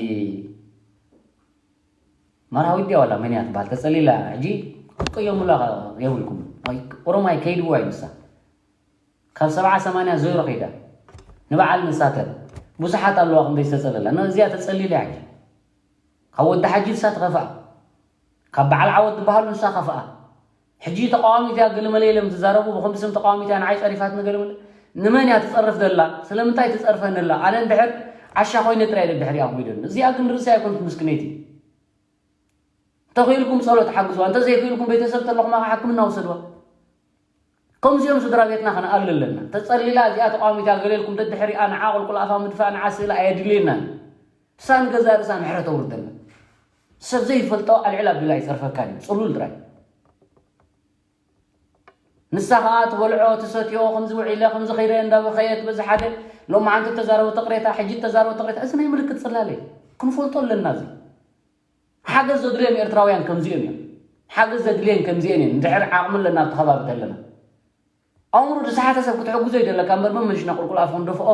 መርሃዊት ድያ ዋላ መን እያ ትበሃል? ተጸሊላ ሕጂ ክትቅየሙላ የብልኩም። ኦሮማይ ከይድዋ እዩ ንሳ። ካብ ሰብዓ ሰማንያ ዜሮ ከይዳ። ንበዓል ንሳተን ብዙሓት ኣለዋ ክንደይ ዝተጸለላ። እዚኣ ተጸሊላ እያ ሕጂ። ካብ ወዲ ሓጂ ንሳ ትኸፍኣ። ካብ በዓል ዓወት ዝበሃሉ ንሳ ከፍኣ። ሕጂ ተቃዋሚት እያ ገለመለ ኢሎም ዝዛረቡ፣ ብኸምዚ ስም ተቃዋሚት እያ ንዓይ ጸሪፋትኒ ገለመለ። ንመን እያ ትጸርፍ ዘላ? ስለምንታይ ትጸርፈኒ ኣላ? ኣነ እንድሕር ዓሻ ኮይነ ጥራይ እየ ደድሕሪኣ ክጉደኒ። እዚኣ ግን ርእሲ ኣይኮንት ምስክነይቲ። እንተኽኢልኩም ጸሎት ሓግዝዋ፣ እንተዘይክኢልኩም ቤተሰብ ተለኹማ ሕክምና ውሰድዋ። ከምዚኦም ስድራ ቤትና ክንኣሉ ኣለና። ተጸሊላ እዚኣ ተቃዋሚት እያ ገለ ኢልኩም ደድሕሪኣ ንዓ ቁልቁል ኣፋ ምድፋእ ንዓ ስእላ ኣየድልየናን። ንሳ ንገዛእ ርእሳ ምሕረት ኣውርደላ። ሰብ ዘይፈልጦ ኣልዕል ኣቢሉ ኣይጸርፈካን እዩ። ጽሉል ጥራይ። ንሳ ኸኣ ትበልዖ ትሰትዮ ከምዚ ውዒለ ከምዚ ኸይደ እንዳበኸየት በዚ ሓደ ሎማዓንቲ ተዛረበቶ ቅሬታ ሕጂ ተዛረበቶ ቅሬታ እዚ ናይ ምልክት ጽላለ እዩ። ክንፈልጦ ኣለና። እዚ ሓገዝ ዘድልዮም ኤርትራውያን ከምዚኦም እዮም። ሓገዝ ዘድልየን ከምዚአን እየን። እንድሕር ዓቕሚ ኣለና ኣብቲ ከባቢ ተለና ኣእምሮ ዝሰሓተ ሰብ ክትሕግዞ ይደለካ እምበር መመሊሽና ቁልቁል ኣፎ ንደፍኦ።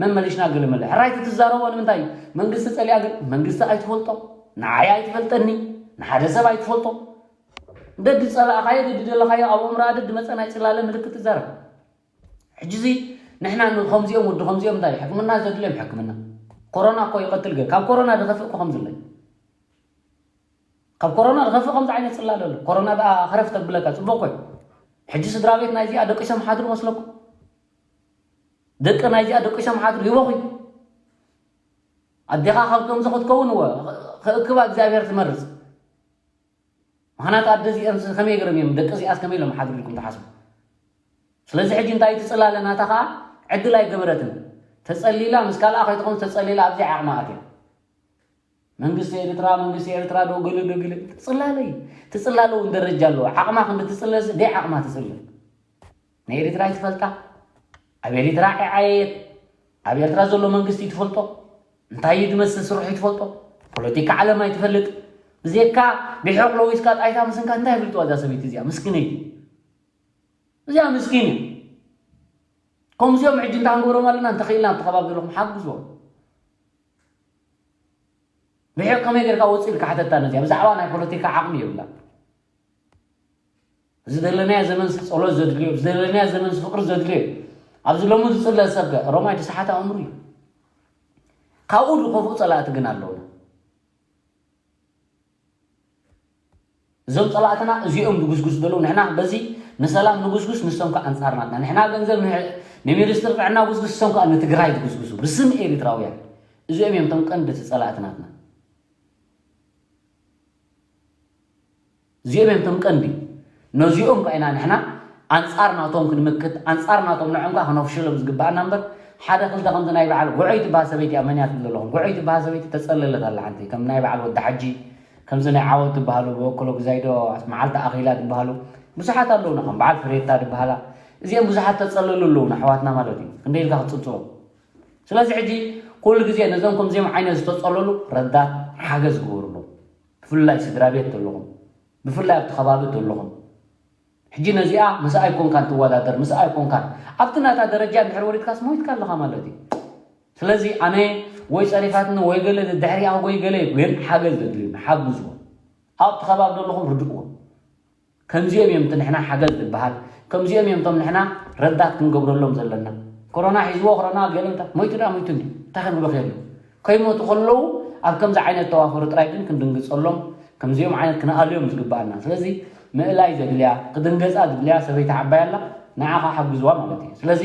መመሊሽና ገለመለ ሕራይቲ ትዛረቦ ንምንታይ እዩ? መንግስቲ ጸሊኣ ግን መንግስቲ ኣይትፈልጦ። ንዓይ ኣይትፈልጠኒ። ንሓደ ሰብ ኣይትፈልጦ። ደዲ ጸላእኻዮ ደዲ ደለኻዮ ኣብ ኣእምሮኣ ደዲ መጸ ናይ ጽላለ ምልክት ትዛረብ። ሕጂ እዚ ንሕና ንኸምዚኦም ወዲ ከምዚኦም እንታይ ሕክምና ዘድልዮም ሕክምና። ኮሮና እኮ ይቐትል ገ ካብ ኮሮና ድኸፍእ እኮ ከምዝለይ ካብ ኮሮና ድኸፍእ ከምዚ ዓይነት ጽላለ ኣሎ። ኮሮና ደኣ ኸረፍ ተብለካ ጽቡቅ ኮይ። ሕጂ ስድራ ቤት ናይዚኣ ደቂሶም ሓድሩ መስለኩም? ደቂ ናይዚኣ ደቂሶም ሓድሩ ይበኹ። ኣዴኻ ካብ ከምዚ ክትከውን እወ ክእክባ እግዚኣብሔር ትመርጽ። ምኽንያቱ ኣደ እዚኦም ከመይ ገይሮም እዮም ደቂ እዚኣስ ከመይ ኢሎም ሓድሩ ኢልኩም ትሓስቡ? ስለዚ ሕጂ እንታይ ትጽላለ ናታ ኸኣ ዕድል ኣይገበረትን። ተጸሊላ ምስ ካልኣ ከይትኸውን ተጸሊላ ኣብዚ ዓቕማ ኣትያ። መንግስቲ ኤርትራ መንግስቲ ኤርትራ ዶ ገለ ዶ ገለ ትጽላለይ። ትጽላለ እውን ደረጃ ኣለዎ። ዓቕማ ክንዲ ትጽለስ ደይ ዓቕማ ትጽልል። ንኤርትራ ይትፈልጣ። ኣብ ኤርትራ ዓየት ኣብ ኤርትራ ዘሎ መንግስቲ ይትፈልጦ። እንታይ እዩ ዝመስል ስርሑ ይትፈልጦ። ፖለቲካ ዓለም ኣይትፈልጥ። ብዜካ ብሕቕ ለዊስካ ጣይታ ምስንካ እንታይ ይፍልጥዋ እዛ ሰበይቲ እዚኣ ምስኪነይቲ። እዚኣ ምስኪን እዩ። ከምዚኦም ሕጂ እንታይ ክንገብሮም ኣለና እንተኽኢልና ኣብቲ ከባቢ ዘለኹም ሓግዝዎም። ብሕቕ ከመይ ጌርካ ወፂእ ኢልካ ሓተታ ነዚኣ ብዛዕባ ናይ ፖለቲካ ዓቕሚ የብላ። እዚ ዘለናዮ ዘመንስ ጸሎት ዘድልዮ፣ እዚ ዘለናዮ ዘመንስ ፍቕሪ ዘድልዮ። ኣብዚ ሎሚ ዝጽለ ሰብ ከ ሮማይ ተሰሓተ ኣእምሩ እዩ። ካብኡ ዝኸፍኡ ጸላእቲ ግን ኣለውና። እዞም ጸላእትና እዚኦም ዝጉስጉስ ዘለዉ ንሕና በዚ ንሰላም ንጉስጉስ ንሶም ከ ኣንጻር ናትና ንሕና ገንዘብ ንህ- ንሚኒስትር ጥዕና ጉስጉስ ንሶም ከ ንትግራይ ዝጉስጉሱ ብስም ኤሪትራውያን እዚኦም እዮም እቶም ቀንዲ እቲ ጸላእቲ ናትና። እዚኦም እዮም እቶም ቀንዲ። ነዚኦም ከ ኢና ንሕና ኣንጻር ናቶም ክንምክት ኣንጻር ናቶም ንዖም ከ ክነፍሽሎም ዝግባኣና እምበር ሓደ ክልተ ከምዚ ናይ በዓል ጉዐይ ትበሃል ሰበይቲ እያ መን እያ ትብል ዘለኹም ጉዐይ ትበሃል ሰበይቲ ተጸለለት ኣላ ሓንቲ ከም ናይ በዓል ወዲ ሓጂ ከምዚ ናይ ዓወት ትበሃሉ ብወክሎ ግዛይዶ መዓልቲ ኣኺላ ትበሃሉ ብዙሓት ኣለውና ከም በዓል ፍሬታ ትበሃላ እዚኦም ብዙሓት ተጸለሉ ኣለውና ኣሕዋትና ማለት እዩ ክንደይ ኢልካ ክትጽብጽቦም ስለዚ ሕጂ ኩሉ ግዜ ነዞም ከምዚኦም ዓይነት ዝተጸለሉ ረዳት ሓገዝ ግበሩሎም ብፍላይ ስድራ ቤት ዘለኹም ብፍላይ ኣብቲ ከባቢ ዘለኹም ሕጂ ነዚኣ ምስ ኣይኮንካን ትወዳደር ምስ ኣይኮንካን ኣብቲ ናታ ደረጃ እንድሕር ወሪድካስ ሞይትካ ኣለኻ ማለት እዩ ስለዚ ኣነ ወይ ጸሪፋትኒ ወይ ገለ ድሕሪኣ ወይ ገለ ግን ሓገዝ ዘድልዩ ሓግዝዎ ኣብቲ ከባቢ ዘለኹም ርድእዎ ከምዚኦም እዮም እቲ ንሕና ሓገዝ ዝበሃል ከምዚኦም እዮም እቶም ንሕና ረዳት ክንገብረሎም ዘለና ኮሮና ሒዝዎ ኮሮና ገለ እንታይ ሞይቱ ዳ ሞይቱ እንዲ እንታይ ክንብሎ ክየሉ ከይሞቱ ከለዉ ኣብ ከምዚ ዓይነት ተዋፈሩ ጥራይ ግን ክንድንግጸሎም ከምዚኦም ዓይነት ክነኣልዮም ዝግባኣና ስለዚ ምእላይ ዘድልያ ክድንገጻ ዝድልያ ሰበይቲ ዓባይ ኣላ ንዓኻ ሓግዝዋ ማለት እዩ ስለዚ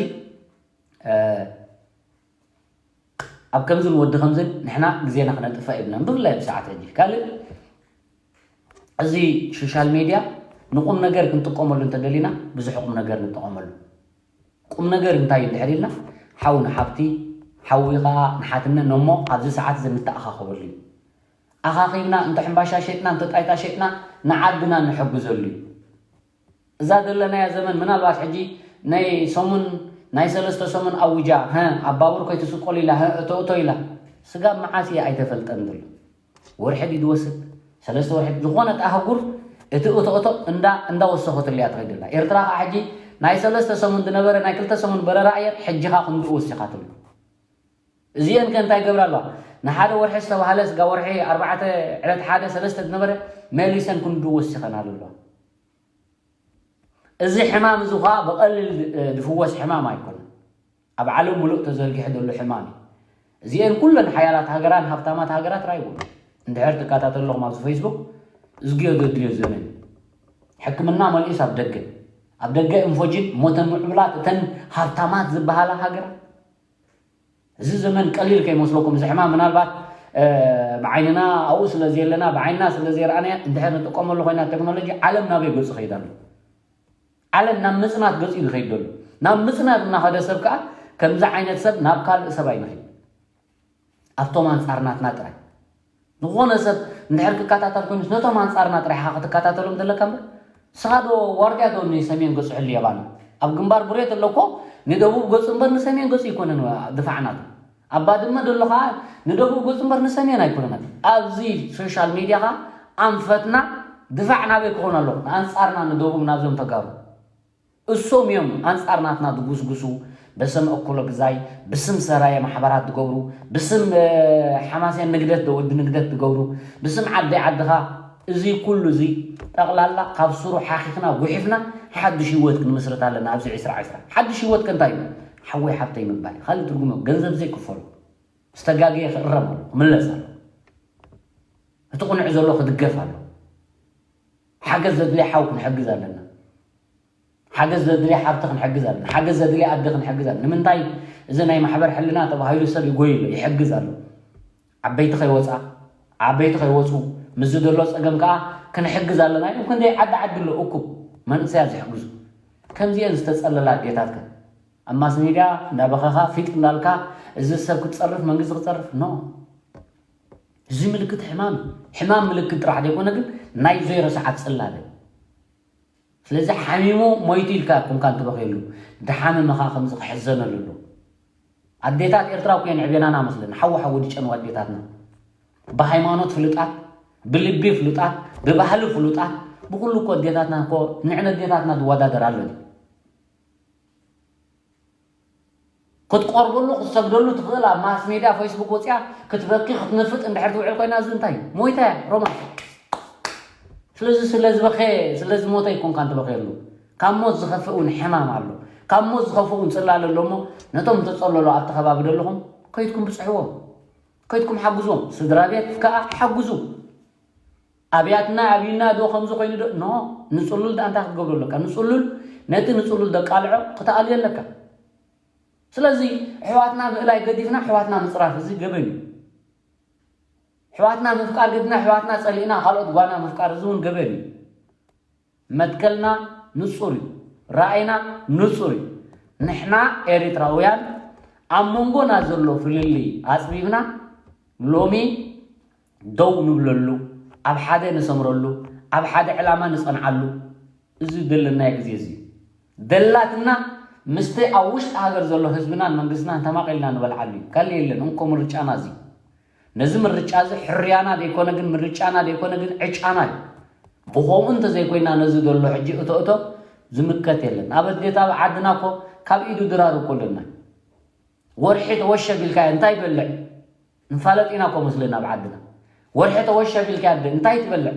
ኣብ ከምዝን ወዲ ከምዝን ንሕና ግዜና ክነጥፋ የብልናን ብፍላይ ብሰዓት ሕጂ ካልእ እዚ ሶሻል ሜድያ ንቁም ነገር ክንጥቀመሉ እንተደሊና ብዙሕ ቁም ነገር ንጥቀመሉ ቁም ነገር እንታይ እዩ እንድሕር ኢልና ሓው ንሓብቲ ሓዊ ከዓ ንሓትነ ነሞ ኣብዚ ሰዓት እዚ ንተኣኻኸበሉ እዩ ኣኻኺብና፣ እንተ ሕምባሻ ሸጥና፣ እንተ ጣይታ ሸጥና፣ ንዓድና ንሕግዘሉ እዩ። እዛ ዘለናያ ዘመን ምናልባት ሕጂ ናይ ሰሙን፣ ናይ ሰለስተ ሰሙን ኣውጃ፣ ሀ፣ ኣብ ባቡር ከይትስቆሉ ኢላ፣ ሀ፣ እቶ እቶ ኢላ። ስጋብ መዓስ እያ ኣይተፈልጠን ዘሎ። ወርሒ ድዩ ዝወስድ? ሰለስተ ወርሒ ዝኾነት ኣህጉር እቲ እቶ እቶ እንዳ-፣ እንዳወሰኸትሉ እያ ትኸይድ ዘላ። ኤርትራ ኸዓ ሕጂ ናይ ሰለስተ ሰሙን ዝነበረ ናይ ክልተ ሰሙን በረራ ኣየር ሕጂ ኸዓ ክንድኡ ወሲኻትሉ። እዚአን ከ እንታይ ይገብራ ኣለዋ? ንሓደ ወርሒ ዝተባህለ ስጋ ወርሒ ኣርባዕተ ዕለት ሓደ ሰለስተ ዝነበረ መሊሰን ክንድኡ ወሲኸናሉ ኣለዋ። እዚ ሕማም እዚ ኸዓ ብቐሊል እ፣ ዝፍወስ ሕማም ኣይኮነን። ኣብ ዓለም ሙሉእ ተዘርጊሑ ዘሎ ሕማም እዩ። እዚአን ኩለን ሓያላት ሃገራን ሃብታማት ሃገራት ራይዎ። እንድሕር ትከታተሉ ኣለኹም ኣብዚ ፌስቡክ፣ እዝግዮ ዘድልዮ ዘመን እዩ። ሕክምና መሊኡስ ኣብ ደገ። ኣብ ደገ እንፎጅን ሞተ ምዕብላት እተን ሃብታማት ዝበሃላ ሃገራት። እዚ ዘመን ቀሊል ከይመስለኩም፣ እዚ ሕማም ምናልባት እ፣ ብዓይንና ኣብኡ ስለ ዘየለና፣ ብዓይንና ስለ ዘይረኣናያ እንድሕር ንጥቀመሉ ኮይና ቴክኖሎጂ፣ ዓለም ናበይ ገጹ ይኸይድ ኣሎ? ዓለም ናብ ምጽናት ገጹ እዩ ዝኸይድ ዘሎ። ናብ ምጽናት እናኸደ ሰብ ከኣ ከምዚ ዓይነት ሰብ ናብ ካልእ ሰብ ኣይንኸይድ። ኣብቶም ኣንጻር ናትና ጥራይ። ዝኾነ ሰብ እንድሕር ክከታተል ኮይኑስ ነቶም ኣንጻርና ጥራይ ኢኻ ክትከታተሎም ዘለካ እምበር፣ ንስኻ ዶ ዋርድያ ዶ ንሰሜን ገጹ ሕሉ የባና? ኣብ ግንባር ብሬት ኣሎ እኮ ንደቡብ ገጹ እምበር ንሰሜን ገጹ ኣይኮነን ድፋዕ ናቱ። ኣብ ባድመ ዘሎ ኸዓ ንደቡብ ገጹ እምበር ንሰሜን ኣይኮነን። ኣብዚ ሶሻል ሚድያ ኸዓ ኣንፈትና ድፋዕ ናበይ ክኾን ኣለኹ? ንኣንጻርና ንደቡብ ናብዞም ተጋሩ። እሶም እዮም ኣንጻር ናትና ዝጉስጉሱ፣ ብስም እኩሎ ግዛይ፣ ብስም ሰራየ ማሕበራት ዝገብሩ፣ ብስም፣ እ፣ ሓማሴን ንግደት ዶ ወዲ ንግደት ዝገብሩ፣ ብስም ዓደይ ዓድኻ፣ እዚ ኩሉ እዚ ጠቕላላ ካብ ስሩ ሓኺኽና ጉሒፍና ሓድሽ ህይወት ክንምስርት ኣለና ኣብዚ ዕስራ ዕስራ። ሓድሽ ህይወት ከ እንታይ እዩ? ሓወይ ሓብተይ ምባል እዩ። ካልእ ትርጉም የብሉን። ገንዘብ ዘይክፈሎ። ዝተጋገየ ክእረም ኣሎ፣ ክምለስ ኣሎ። እቲ ቅኑዕ ዘሎ ክድገፍ ኣሎ። ሓገዝ ዘድልዮ ሓው ክንሕግዝ ኣለና። ሓገዝ ዘድልዮ ሓብቲ ክንሕግዝ ኣለና። ሓገዝ ዘድልዮ ኣደ ክንሕግዝ ኣለና። ንምንታይ እዚ ናይ ማሕበር ሕልና ተባሂሉ ሰብ ይጎይ ኣሎ፣ ይሕግዝ ኣሎ። ዓበይቲ ከይወፃ፣ ዓበይቲ ከይወፁ፣ ምስዚ ዘሎ ፀገም ከዓ ክንሕግዝ ኣለና ኢሉ ክንደይ ዓዲ ዓዲ ኣሎ እኩብ መንእሰያት ዝሕግዙ። ከምዚአን ዝተፀለላ ኣዴታት ከ ኣብ ማስ ሚድያ እንዳበኸኻ ፊጥ እንዳልካ እዚ ሰብ ክትፀርፍ መንግስቲ ክፀርፍ ኖ። እዚ ምልክት ሕማም እዩ። ሕማም ምልክት ጥራሕ ዘይኮነ ግን ናይ ዘይረስዓት ፅላለ። ስለዚ ሓሚሙ ሞይቱ ኢልካ ኮንካ እንትበኽየሉ፣ ድሓመመ ኸዓ ከምዚ ክሕዘነሉ ኣሎ። ኣዴታት ኤርትራ እኮ እየን ዕቤናና መስለኒ። ሓዊ ሓዊ ድጨንዋ ኣዴታትና። ብሃይማኖት ፍሉጣት፣ ብልቢ ፍሉጣት፣ ብባህሊ ፍሉጣት፣ ብኩሉ እኮ ኣዴታትና እኮ ንዕን ኣዴታትና ዝወዳደር ኣሎ ድዩ? ክትቆርበሉ ክትሰግደሉ ትኽእል ኣብ ማስ ሜድያ ፌስቡክ ወፂኣ ክትበኪ ክትንፍጥ እንድሕር ትውዕል ኮይና እዚ እንታይ እዩ? ሞይታ እያ ሮማን። ስለዚ ስለ ዝበኸየ ስለ ዝሞተ ኣይኮንካን ትበኽየሉ። ካብ ሞት ዝኸፍእ እውን ሕማም ኣሎ። ካብ ሞት ዝኸፍእ እውን ፅላለ ኣሎ እሞ ነቶም ተፀለሉ ኣብቲ ከባቢ ዘለኹም ከይድኩም ብፅሕዎም። ከይድኩም ሓግዞም። ስድራ ቤት ከዓ ሓግዙ። ኣብያትና ኣብይና ዶ ከምዚ ኮይኑ ዶ ኖ። ንፅሉል ዳ እንታይ ክትገብሩ ኣለካ? ንፅሉል ነቲ ንፅሉል ደቃልዖ ክትኣልዮ ኣለካ። ስለዚ ኣሕዋትና ምእላይ ገዲፍና ኣሕዋትና ምፅራፍ እዚ ገበን እዩ። ኣሕዋትና ምፍቃር ገዲፍና ኣሕዋትና ፀሊእና ካልኦት ጓና ምፍቃር እዚ እውን ገበን እዩ። መትከልና ንፁር እዩ። ራእይና ንፁር እዩ። ንሕና ኤሪትራውያን ኣብ መንጎና ዘሎ ፍልልይ ኣፅቢብና ሎሚ ደው ንብለሉ፣ ኣብ ሓደ ንሰምረሉ፣ ኣብ ሓደ ዕላማ ንፀንዓሉ እዚ ዘለናዮ ግዜ እዚ እዩ። ደላትና ምስቲ ኣብ ውሽጢ ሃገር ዘሎ ህዝብናን መንግስትናን ተማቒልና ንበልዓሉ እዩ። ካልእ የለን። እንኮ ምርጫና እዚ። ነዚ ምርጫ እዚ ሕርያና ዘይኮነ ግን ምርጫና ዘይኮነ ግን ዕጫና እዩ። ብኸምኡ እንተዘይኮይና ነዚ ዘሎ ሕጂ እቶ እቶ ዝምከት የለን። ኣብ ኣዴታ ኣብ ዓድና እኮ ካብ ኢዱ ድራር እኮ ኣለና። ወርሒ ተወሸብ ኢልካዮ እንታይ ይበልዕ? ንፋለጥ ኢና እኮ መስለና ኣብ ዓድና። ወርሒ ተወሸብ ኢልካዮ ኣደ እንታይ ትበልዕ?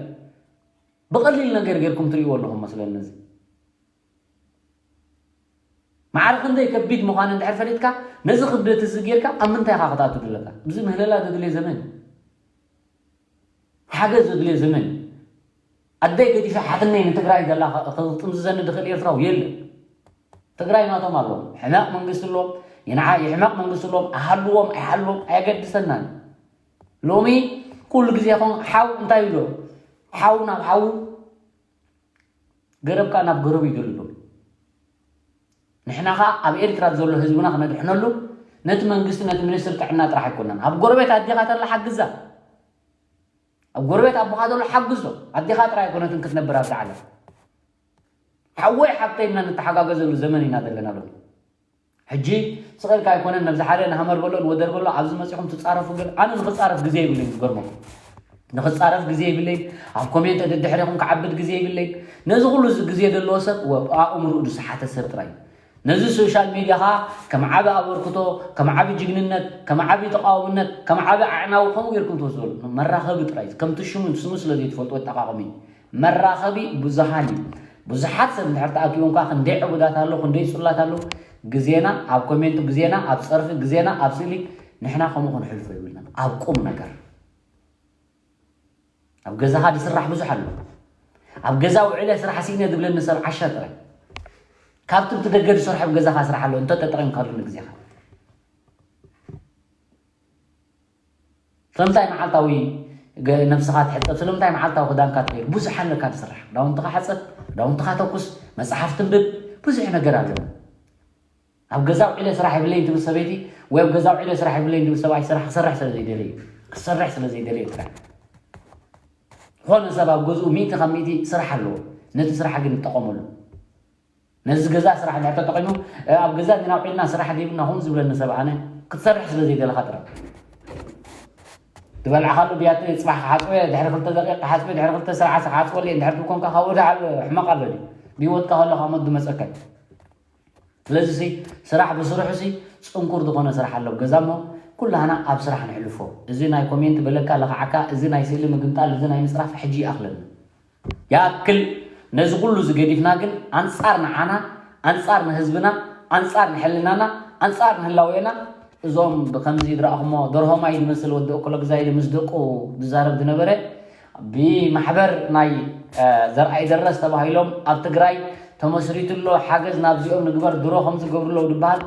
ብቐሊል ነገር ጌርኩም ትርእይዎ ኣለኹም መስለኒ እዚ። ማዕረ ክንደይ ከቢድ ምዃኑ እንድሕር ፈሊጥካ ነዚ ክብደት እዚ ጌርካ ኣብ ምንታይ ኢኻ ክትኣቱ ዘለካ? እዚ ምህለላ ዘድልዮ ዘመን እዩ። ሓገዝ ዘድልዮ ዘመን እዩ። ኣደይ ገዲፈ ሓትነይ ንትግራይ ዘላ ከ-፣ ከጥምዝዘኒ ዝኽእል ኤርትራዊ የለን። ትግራይ ናቶም ኣለዎም። ሕማቕ መንግስቲ ኣለዎም። ይንዓ-፣ ይሕመቕ መንግስቲ ኣለዎም። ኣሃልዎም ኣይሃልዎም ኣየገድሰናን። ሎሚ ኩሉ ግዜ ኾን ሓው እንታይ ይብሎ? ሓው ናብ ሓው፣ ገረብ ከኣ ናብ ገረቡ ይደሉ ኣለዉ። ንሕና ኸኣ ኣብ ኤርትራ ዘሎ ህዝብና ክነድሕነሉ ነቲ መንግስቲ፣ ነቲ ሚኒስትሪ ጥዕና ጥራሕ ኣይኮነን። ኣብ ጎረቤት ኣዴኻ ተላ ሓግዛ። ኣብ ጎረቤት ኣቦኻ ዘሎ ሓግዞ። ኣዴኻ ጥራይ ኣይኮነትን ክትነብር ኣብዛ ዓለም። ሓወይ ሓብተይ እና ንተሓጋገዘሉ ዘመን ኢና ዘለና ሎሚ። ሕጂ ስቕ ኢልካ ኣይኮነን፣ ነብዚ ሓደ ንሃመር በሎ ንወደር በሎ ኣብዚ መጺኹም ትጻረፉ። ግን ኣነ ንኽጻረፍ ግዜ የብለይን። ዝገርመኩም ንኽጻረፍ ግዜ የብለይን። ኣብ ኮሜንት ደድሕሪኹም ክዓብድ ግዜ የብለይን። ነዚ ኩሉ እዚ ግዜ ዘለዎ ሰብ ወ- ኣእምርኡ ዝሰሓተ ሰብ ጥራይ እዩ። ነዚ ሶሻል ሚድያ ኸዓ ከም ዓቢ ኣበርክቶ፣ ከም ዓቢ ጅግንነት፣ ከም ዓቢ ተቓውምነት፣ ከም ዓቢ ኣዕናዊ ከምኡ ጌርኩም ትወስድሉ። መራኸቢ ጥራይ እዩ። ከምቲ ሽሙ ስሙ ስለ ዘይትፈልጡ ኣጠቓቕሚ መራኸቢ ብዙሃን እዩ። ብዙሓት ሰብ እንድሕር ተኣኪቦም ከኣ ክንደይ ዕቡዳት ኣለዉ፣ ክንደይ ጽላት ኣለዉ። ግዜና ኣብ ኮሜንት፣ ግዜና ኣብ ጸርፊ፣ ግዜና ኣብ ስእሊ፣ ንሕና ከምኡ ክንሕልፎ ይብልና። ኣብ ቁም ነገር ኣብ ገዛኻ ዝስራሕ ብዙሕ ኣሎ። ኣብ ገዛ ውዕለ ስራሕ ስኢነ ዝብለኒ ሰብ ዓሻ ጥራይ። ካብቲ ብቲ ደገ ዝሰርሖ ኣብ ገዛኻ ስራሕ ኣሎ እንተ ተጠቒምካሉ ንግዜኻ። ስለምንታይ መዓልታዊ ገ- ነብስኻ ትሕጸብ? ስለምንታይ መዓልታዊ ክዳንካ ትቕይር? ብዙሕ ኣለካ ትስራሕ። ክዳውንትኻ ሕጸብ፣ ክዳውንትኻ ተኩስ፣ መጽሓፍ ትንብብ፣ ብዙሕ ነገር ኣሎ። ኣብ ገዛ ውዒለ ስራሕ ይብለይን ትብል ሰበይቲ ወይ ኣብ ገዛ ውዒለ ስራሕ ይብለይን ትብል ሰብኣይ ስራሕ ክሰርሕ ስለ ዘይደለዩ፣ ክሰርሕ ስለ ዘይደለዩ ጥራሕ። ዝኾነ ሰብ ኣብ ገዝኡ ሚእቲ ካብ ሚእቲ ስራሕ ኣለዎ። ነቲ ስራሕ ግን ይጠቐመሉ። ነዚ ገዛ ስራሕ እንድሕር ተጠቒሙ፣ "እ፣ ኣብ ገዛ እንዲና ውዒልና ስራሕ ደይብና" ኹም ዝብለኒ ሰብ ኣነ ክትሰርሕ ስለ ዘይደለኻ ጥራሕ። ዝበልዕኻሉ ብያቲ ጽባሕ ክሓጽወ፣ ድሕሪ ክልተ ደቂቕ ክሓጽወ፣ ድሕሪ ክልተ ስርዓት ክሓጽወሉ እየ እንድሕር ትብል ኮንካ ካብኡ ደኣ ሕመቕ ኣሎ ድዩ? ብህይወትካ ከለኻ ሞት ዝመጸካ እዩ። ስለዚ ሲ ስራሕ ብስርሑ ሲ ጽንኩር ዝኾነ ስራሕ ኣሎ ኣብ ገዛ እሞ ኩላህና ኣብ ስራሕ ንሕልፎ። እዚ ናይ ኮሜንት በለካ ለኽዓካ፣ እዚ ናይ ስእሊ ምግምጣል፣ እዚ ናይ ምጽራፍ ሕጂ ይኣኽለና። ይኣክል ነዚ ኩሉ እዚ ገዲፍና ግን ኣንጻር ንዓና፣ ኣንጻር ንህዝብና፣ ኣንጻር ንሕልናና፣ ኣንጻር ንህላዌና እዞም ብከምዚ ዝረኣኹሞ ደርሆ ማይ ዝመስል ወዲ እኮሎግዛይ ምስ ደቁ ዝዛረብ ዝነበረ ብማሕበር ናይ፣ እ፣ ዘርኣይ ደረስ ተባሂሎም ኣብ ትግራይ ተመስሪቱ ኣሎ፣ ሓገዝ ናብዚኦም ንግበር፣ ድሮ ከም ዝገብሩ ኣለዉ ዝበሃል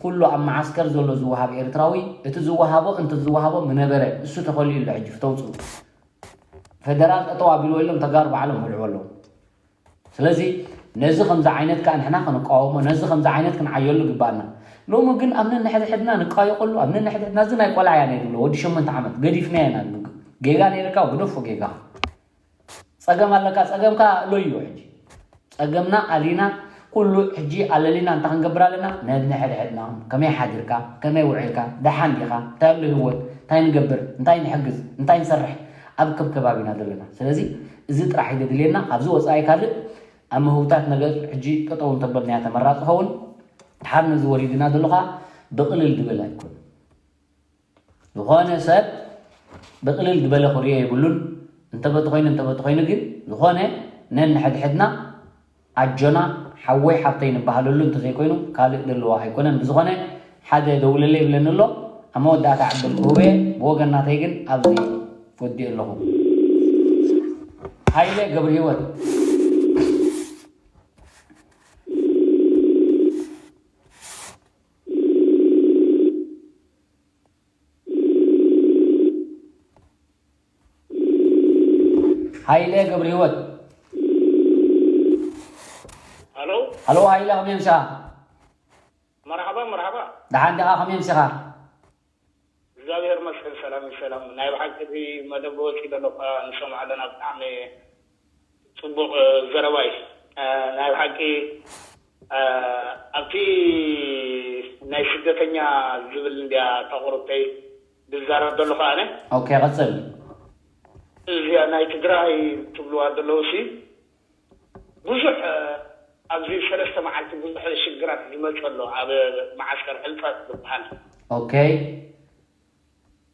ኩሉ ኣብ መዓስከር ዘሎ ዝወሃብ ኤርትራዊ እቲ ዝወሃቦ እንተ ዝወሃቦ ምነበረ፣ እሱ ተኸሊኡ ኣሎ። ሕጂ ፍተውፁ። ፌደራል ጠጠው ኣቢልዎ ኢሎም ተጋሩ ባዕሎም ከልዕዎ ኣለዉ። ስለዚ ነዚ ከምዚ ዓይነት ከኣ ንሕና ክንቃወሞ፣ ነዚ ከምዚ ዓይነት ክንዓየሉ ግባኣና። ሎሚ ግን ኣብ ነንሕድሕድና ንቃየቀሉ፣ ኣብ ነንሕድሕድና እዚ ናይ ቆልዓ እያ ናይ ዝብሎ፣ ወዲ ሸሞንተ ዓመት ገዲፍና ኢና ንብል። ጌጋ ነይርካ ግደፎ ጌጋ። ጸገም ኣለካ፣ ጸገምካ ኣለዮ ሕጂ። ጸገምና ኣሊና፣ ኩሉ ሕጂ ኣለሊና እንታይ ክንገብር ኣለና? ነንሕድሕድና፣ ከመይ ሓዲርካ፣ ከመይ ውዒልካ፣ ደሓን ዲኻ፣ እንታይ ኣሎ ህይወት፣ እንታይ ንገብር፣ እንታይ ንሕግዝ፣ እንታይ ንሰርሕ፣ ኣብ ከም ከባቢና ዘለና። ስለዚ እዚ ጥራሕ እዩ ዘድልየና። ካብዚ ወጻኢ ካልእ ኣብ ምህውታት ነገር ሕጂ ጠጠው እንተበልናያ ተመራጺ ኸውን። ድሓር ነዚ ወሪድና ዘሎ ኸኣ ብቕልል ዝበለ ኣይኮነን። ዝኾነ ሰብ ብቕልል ዝበለ ክሪኦ የብሉን። እንተበቲ ኮይኑ፣ እንተበቲ ኮይኑ ግን ዝኾነ ነንሕድሕድና ኣጆና ሓወይ ሓብተይ ንበሃለሉ እንተዘይኮይኑ ካልእ ዘለዎ ኣይኮነን። ብዝኾነ ሓደ ደውለለይ ይብለኒ ኣሎ። ኣብ መወዳእታ ዕድል ክህቦ እየ። ብወገን ናተይ ግን ኣብዚ ወዲኡ ኣለኹ። ሃይለ ገብረህይወት። ሃይለ ገብረህይወት። ሃሎ። ሃሎ ሃይለ፣ ከመይ ምሳኻ? መርሓባ፣ መርሓባ። ደሓን ዲኻ? ከመይ ምሲኻ? እግዚኣብሔር ይመስገን፣ ሰላም እዩ፣ ሰላም። ናይ ብሓቂ እቲ መደብ ወፂኡ ዘሎ እኳ ንሰምዖ ኣለና፣ ብጣዕሚ ፅቡቕ፣ እ፣ ዘረባ እዩ። እ፣ ናይ ብሓቂ፣ እ፣ ኣብቲ ናይ ስደተኛ ዝብል እንድያ እታ ቁርብተይ ዝዛረብ ዘለኹ ኣነ። ኦኬ፣ ቀጽል። እዚኣ ናይ ትግራይ ትብልዋ ዘለዉ ሲ ብዙሕ፣ እ፣ ኣብዚ ሰለስተ መዓልቲ ብዙሕ ሽግራት ዝመፀ ኣሎ ኣብ መዓስከር ሕንፃፅ ዝበሃል። ኦኬ።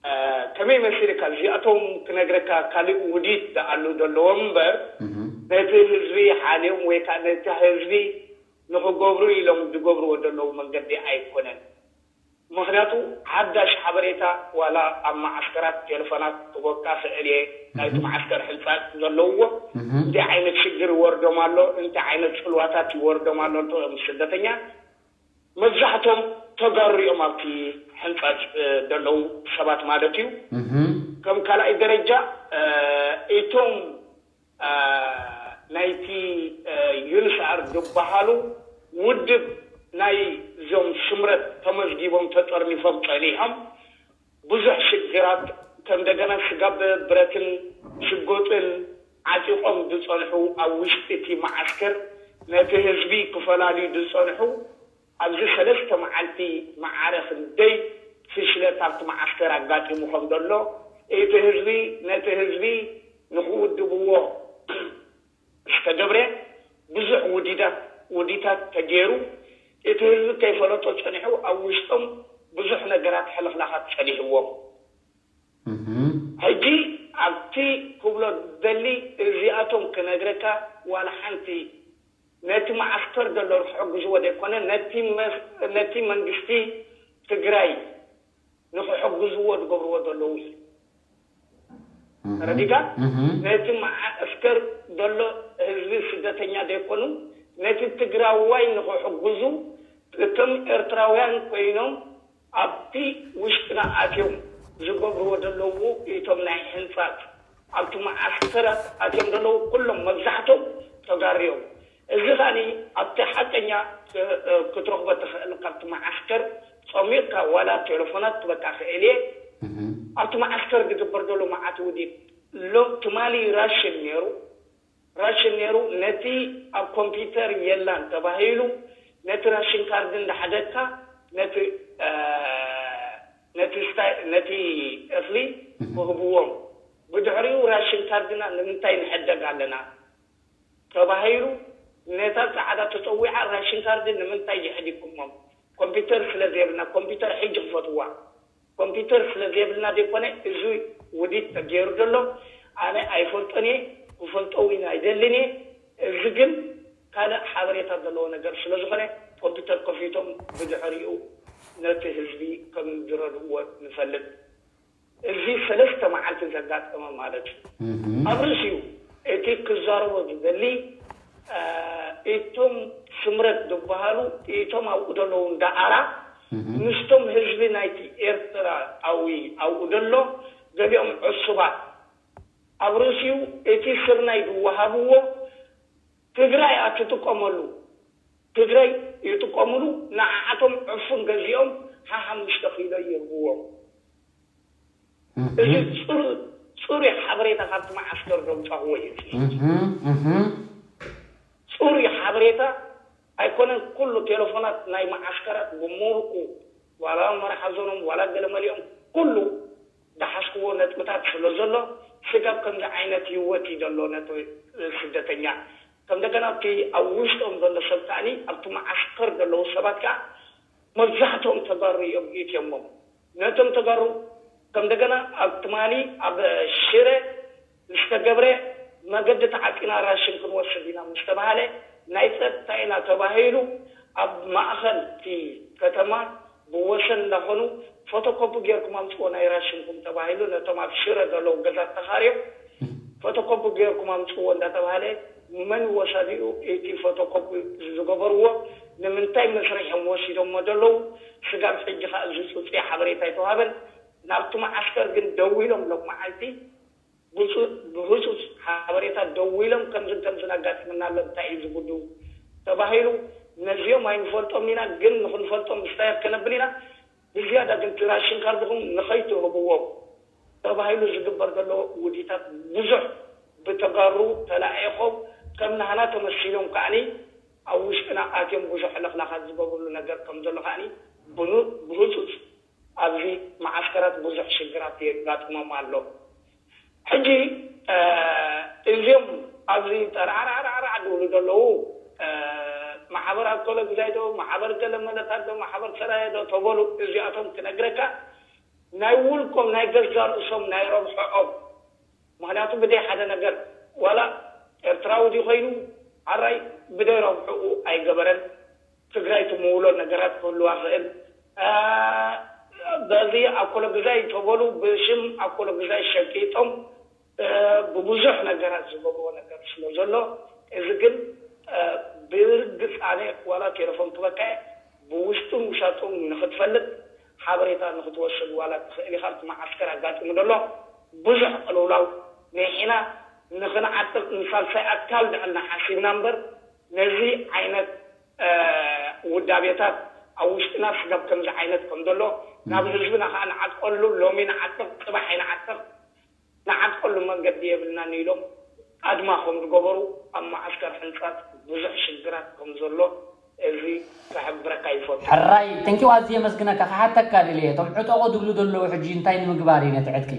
እ፣ ከመይ መሲልካ እዚኣቶም ክነግረካ ካልእ ውዲት ዝኣሉ ዘለዎም እምበር፣ እህ። ነቲ ህዝቢ ሓልዮም ወይ ከዓ ነቲ ህዝቢ ንኽገብሩ ኢሎም ዝገብርዎ ዘለዉ መንገዲ ኣይኮነን። ምኽንያቱ ሓዳሽ ሓበሬታ ዋላ ኣብ መዓስከራት ቴሌፎናት ክቦካ ክእል እየ፣ ናይቲ እህ። መዓስከር ሕንፃፅ ዘለውዎ እህ። እንታይ ዓይነት ሽግር ይወርዶም ኣሎ፣ እንታይ ዓይነት ፅልዋታት ይወርዶም ኣሎ፣ እቶም ስደተኛ መብዛሕቶም ተጋሩ እዮም ኣብቲ ሕንፃፅ፣ እ፣ ዘለዉ ሰባት ማለት እዩ። እህ። ከም ካልኣይ ደረጃ፣ እ፣ እቶም፣ እ፣ ናይቲ፣ እ፣ ዩንስኣር ዝበሃሉ ውድብ ናይ እዞም ስምረት ተመዝጊቦም ተጠርኒፎም ጸኒሖም ብዙሕ ሽግራት ከም እንደገና ስጋብ ብረትን ሽጎጥን ዓጢቖም ዝጸንሑ ኣብ ውሽጢ እቲ መዓስከር ነቲ ህዝቢ ክፈላልዩ ዝጸንሑ ኣብዚ ሰለስተ መዓልቲ መዓረ ክንደይ ፍሽለት ኣብቲ መዓስከር ኣጋጢሙ ከም ዘሎ እቲ ህዝቢ ነቲ ህዝቢ ንኽውድብዎ ዝተገብረ ብዙሕ ውዲታት ውዲታት ተገይሩ እቲ ህዝቢ ከይፈለጦ ጸኒሑ ኣብ ውሽጦም ብዙሕ ነገራት ሕልኽላኻት ጸኒሕዎም። ሕጂ ኣብቲ ክብሎ ደሊ እዚኣቶም ክነግረካ ዋላ ሓንቲ ነቲ መዓስከር ዘሎ ክሕግዝዎ ዘይኮነ ነቲ መንግስቲ ትግራይ ንክሕግዝዎ ዝገብርዎ ዘለዉ እዩ። ተረዲካ? ነቲ መዓስከር ዘሎ ህዝቢ ስደተኛ ዘይኮኑ ነቲ ትግራዋይ ንክሕግዙ እቶም ኤርትራውያን ኮይኖም ኣብቲ ውሽጥና ኣትዮም ዝገብርዎ ዘለዉ እቶም ናይ ሕንጻት ኣብቲ መዓስከራት ኣትዮም ዘለዉ ኩሎም መብዛሕቶም ተጋርዮም። እዚ ኸኣኒ ኣብቲ ሓቀኛ ክትረኽቦ ትኽእል ካብቲ መዓስከር ጸሚቕካ ዋላ ቴሌፎናት ክበካ ክእል እየ። ኣብቲ መዓስከር ዝግበር ዘሎ መዓት ውዲት ሎ ትማሊ ራሽን ነይሩ ራሽን ነይሩ ነቲ ኣብ ኮምፒውተር የላን ተባሂሉ ነቲ ራሽን ካርድ እንዳሓደግካ ነቲ ነቲ ነቲ እኽሊ ክህብዎም ብድሕሪኡ ራሽን ካርድና ንምንታይ ንሕደግ ኣለና ተባሂሉ ነታ ፃዕዳ ተፀዊዓ ራሽን ካርድ ንምንታይ የሕዲኩሞም ኮምፒውተር ስለ ዘየብልና ኮምፒውተር ሕጂ ክፈትዋ ኮምፒውተር ስለ ዘየብልና ዘይኮነ እዚ ውዲት ተገይሩ ዘሎ ኣነ ኣይፈልጦን እየ ክፈልጦ እውን ኣይደልን እየ እዚ ግን ካልእ ሓበሬታ ዘለዎ ነገር ስለ ዝኾነ ኮምፒውተር ከፊቶም ብድሕሪኡ ነቲ ህዝቢ ከም ዝረድእዎ ንፈልጥ እዚ ሰለስተ መዓልቲ ዘጋጠመ ማለት እዩ ኣብ ርእሲኡ እቲ ክዛረቦ ዝደሊ እቶም ስምረት ዝበሃሉ እቶም ኣብኡ ዘለዉ እንዳኣራ ምስቶም ህዝቢ ናይቲ ኤርትራዊ ኣብኡ ዘሎ ገሊኦም ዕሱባት ኣብ ርእሲኡ እቲ ስርናይ ዝወሃብዎ ትግራይ ኣትጥቀመሉ ትግራይ ይጥቀምሉ ንዓዓቶም ዕፉን ገዚኦም ሓሓሙሽተ ኪሎ ይህብዎም እዚ ፅሩይ ሓበሬታ ካብቲ መዓስከር ዘምፃእዎ እዩ ፅሩይ ሓበሬታ ኣይኮነን ኩሉ ቴሌፎናት ናይ መዓስከራት ብምውርቁ ዋላ መርሓ ዞኖም ዋላ ገለመሊኦም ኩሉ ዝሓዝክዎ ነጥብታት ስለ ዘሎ ስጋብ ከምዚ ዓይነት ህይወት እዩ ዘሎ ነቲ ስደተኛ ከም ደገና ኣብቲ ኣብ ውሽጦም ዘሎ ሰብ ከዓኒ ኣብቲ መዓስከር ዘለዉ ሰባት ከዓ መብዛሕትኦም ተጋሩ እዮም ኢትዮሞም ነቶም ተጋሩ ከም ደገና ኣብ ትማሊ ኣብ ሽረ ዝተገብረ መገዲ ተዓፂና ራሽን ክንወስድ ኢና ምስ ተባሃለ ናይ ፀጥታ ኢና ተባሂሉ ኣብ ማእኸል እቲ ከተማ ብወሰን እንዳኾኑ ፎቶኮፒ ጌርኩም ኣምፅዎ ናይ ራሽንኩም ተባሂሉ ነቶም ኣብ ሽረ ዘለዉ ገዛት ተኻርዮም ፎቶኮፒ ጌርኩም ኣምፅዎ እንዳተባሃለ መን ወሳዲኡ እቲ ፎቶኮፒ ዝገበርዎ ንምንታይ መስርሖም ወሲዶሞ ዘለዉ ስጋብ ሕጂ ከዓ ዝፅፅየ ሓበሬታ ኣይተዋሃበን ናብቲ መዓስከር ግን ደዊሎም ሎም መዓልቲ ብህፁፅ ሓበሬታ ደዊሎም ከምዝን ከምዝን ኣጋጢምና ኣሎ እንታይ እዩ ዝጉዱ ተባሂሉ ነዚኦም ኣይንፈልጦም ኢና ግን ንክንፈልጦም ምስታያት ከነብል ኢና ብዝያዳ ግን እቲ ራሽን ካርድኹም ንኸይትህብዎም ተባሂሉ ዝግበር ዘሎ ውዲታት ብዙሕ ብተጋሩ ተላዒኾም ከም ናህና ተመሲሎም ከዓኒ ኣብ ውሽጥና ኣትዮም ብዙሕ ለኽላኻት ዝገብርሉ ነገር ከም ዘሎ ከዓኒ ብህፁፅ ኣብዚ መዓስከራት ብዙሕ ሽግራት የጋጥሞም ኣሎ። ሕጂ እዚኦም ኣብዚ ጠራዕራዕራዕራዕ ዝብሉ ዘለዉ ማሕበር ኣኮለ ግዛይ ዶ ማሕበር ገለ መለታት ዶ ማሕበር ሰራየ ዶ ተበሉ እዚኣቶም ክነግረካ ናይ ውልቆም ናይ ገዛ ርእሶም ናይ ረብሐኦም ምክንያቱ ብደይ ሓደ ነገር ዋላ ኤርትራዊ ድዩ ኮይኑ ኣራይ ብደይ ረብሕኡ ኣይገበረን ትግራይ ትምውሎ ነገራት ክህልዋ ክእል በዚ ኣኮሎ ግዛይ ተበሉ ብሽም ኣኮሎ ግዛይ ሸቂጦም ብብዙሕ ነገራት ዝገብርዎ ነገር ስለ ዘሎ እዚ ግን ብርግፅ ኣነ ዋላ ቴሌፎን ክበካ ብውሽጡን ውሻጡን ንክትፈልጥ ሓበሬታ ንክትወስድ ዋላ ትኽእል ኢካ ኣብቲ መዓስከር ኣጋጢሙ ዘሎ ብዙሕ ቅልውላው ንሒና ንክንዓጥቅ ንሳልሳይ ኣካል ድዕልና ሓሲብና እምበር ነዚ ዓይነት ውዳቤታት ኣብ ውሽጥና ስጋብ ከምዚ ዓይነት ከም ዘሎ ናብ ህዝብና ከዓ ንዓጥቀሉ፣ ሎሚ ንዓጥቕ፣ ፅባሕ ኣይንዓጥቕ፣ ንዓጥቀሉ መንገዲ የብልናን ኢሎም ኣድማ ከም ዝገበሩ ኣብ መዓስከር ሕንፃት ብዙሕ ሽግራት ከም ዘሎ እዚ ክሕብረካ ይፈቱ። ሕራይ፣ ተንኪው ኣዝየ የመስግነካ። ክሓተካ ደልየ፣ እቶም ዕጠቑ ዝብሉ ዘለዉ ሕጂ እንታይ ንምግባር እዩ ነቲ ዕጥቂ?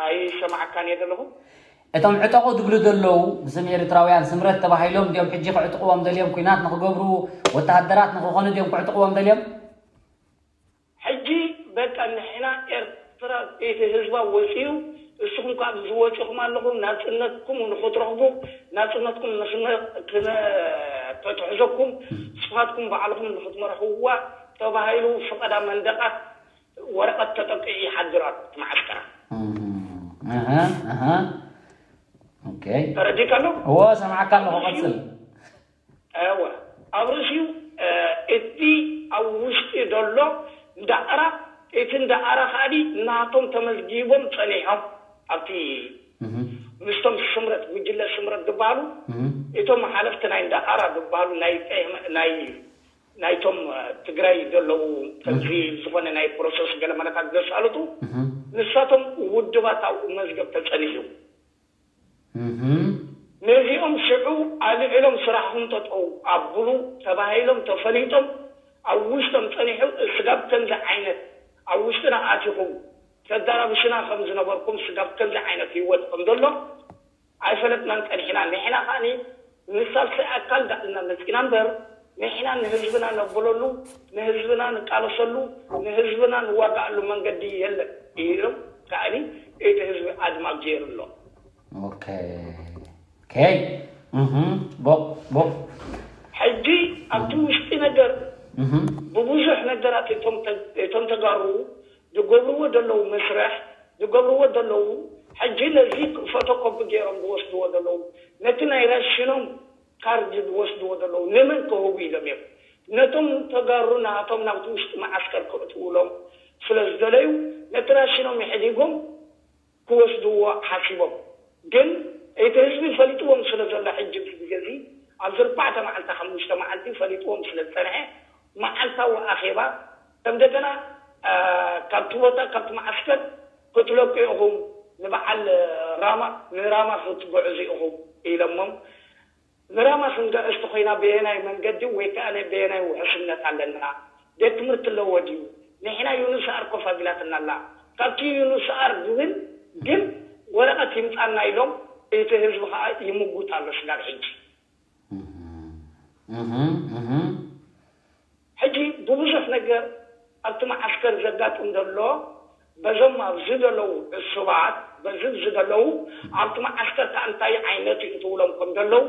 ኣይሰማዕካን እየ ዘለኹ። እቶም ዕጠቑ ዝብሉ ዘለዉ ብስም ኤርትራውያን ስምረት ተባሂሎም ድዮም ሕጂ ክዕጥቕዎም ደልዮም? ኩናት ንክገብሩ ወተሃደራት ንክኾኑ ድዮም ክዕጥቕዎም ደልዮም? ሕጂ በቃ ንሕና ኤርትራ እቲ ህዝባ ወፂኡ፣ እስኹም ካብ ዝወፂኹም ኣለኹም ናፅነትኩም ንክትረኽቡ፣ ናፅነትኩም ንክነ- ክነ- ተትሕዘኩም፣ ስፋትኩም ባዕልኹም ንክትመርሕዋ ተባሂሉ ፍቐዳ መንደቓት ወረቐት ተጠቂዑ ይሓድር ኣሎ እቲ መዓስከራት። እህ፣ እህ። ኦኬ። ተረዲእካ ኣሎ? እዎ፣ ሰማዕካ ኣለኹ፣ ቀጽል። እወ፣ ኣብ ርእሲኡ እቲ ኣብ ውሽጢ ዘሎ እንዳኣራ፣ እቲ እንዳኣራ ከኣዲ ናቶም ተመዝጊቦም ጸኒሖም ኣብቲ ምስቶም ስምረት፣ ጉጅለ ስምረት ዝበሃሉ፣ እቶም ሓለፍቲ ናይ እንዳኣራ ዝበሃሉ ናይ ቀይ- ናይ ናይቶም ትግራይ ዘለዉ ከምዚ ዝኾነ ናይ ፕሮሰስ ገለ መለታት ዘሳልጡ ንሳቶም ውድባት ኣብኡ መዝገብ ተጸኒሑ። ነዚኦም ሽዑ ኣልዒሎም ስራሕኹም ጠጠው ኣብሉ ተባሂሎም ተፈሊጦም ኣብ ውሽጦም ጸኒሑ ስጋብ ከምዚ ዓይነት ኣብ ውሽጥና ኣቲኹም ተዳራብሽና ከም ዝነበርኩም ስጋብ ከምዚ ዓይነት ህይወት ከም ዘሎ ኣይፈለጥናን ጸኒሕና። ንሕና ከኣ ንሳልሳይ ኣካል ዳእልና መጺና እምበር ንሕና ንህዝብና ነብለሉ፣ ንህዝብና ንቃለሰሉ፣ ንህዝብና ንዋጋኣሉ መንገዲ የለን ኢሎም ከኣ እቲ ህዝቢ ኣድማ ገይሩ ኣሎ። ኦኬ ኦኬ እህ ቦ ቦ ሕጂ ኣብቲ ውሽጢ ነገር ብብዙሕ ነገራት እቶም ተ- እቶም ተጋሩ ዝገብርዎ ዘለዉ መስርሕ ዝገብርዎ ዘለዉ ሕጂ ነዚ ፎቶኮፒ ገይሮም ዝወስድዎ ዘለዉ ነቲ ናይ ራሽኖም ካርድ ዝወስድዎ ዘለዉ ንመን ክህቡ ኢሎም እዮም ነቶም ተጋሩ ናቶም ናብቲ ውሽጢ መዓስከር ክእትውሎም ስለ ዝደለዩ ነቲ ራሽኖም ይሕዲጎም ክወስድዎ ሓሲቦም ግን እቲ ህዝቢ ፈሊጥዎም ስለ ዘሎ ሕጂ እዚ ግዜ እዚ ኣብዚ ኣርባዕተ መዓልቲ ሓሙሽተ መዓልቲ ፈሊጥዎም ስለ ዝፀንሐ መዓልታዊ ኣኼባ ከም እንደገና ካብቲ ቦታ ካብቲ መዓስከር ክትለቁ ኢኹም ንበዓል ራማ ንራማ ክትጉዕዙ ኢኹም ኢሎሞም ንራማ ክንገእስ ተኾይና በየናይ መንገዲ ወይ ከዓ ናይ በየናይ ውሕስነት ኣለና? ቤት ትምህርቲ ኣለዎ ድዩ? ንሕና ዩንስኣር ኮፍ ኣቢላትና ኣላ። ካብቲ ዩንስኣር ዝብል ግን ወረቐት ይምፃና ኢሎም እቲ ህዝቢ ከዓ ይምጉት ኣሎ ስጋብ ሕጂ። ሕጂ ብብዙሕ ነገር ኣብቲ መዓስከር ዘጋጥም ዘሎ በዞም ኣብዚ ዘለዉ ዕሱባት በዚ ዝደለዉ ኣብቲ መዓስከር ከዓ እንታይ ዓይነት እዩ ትብሎም ከም ዘለዉ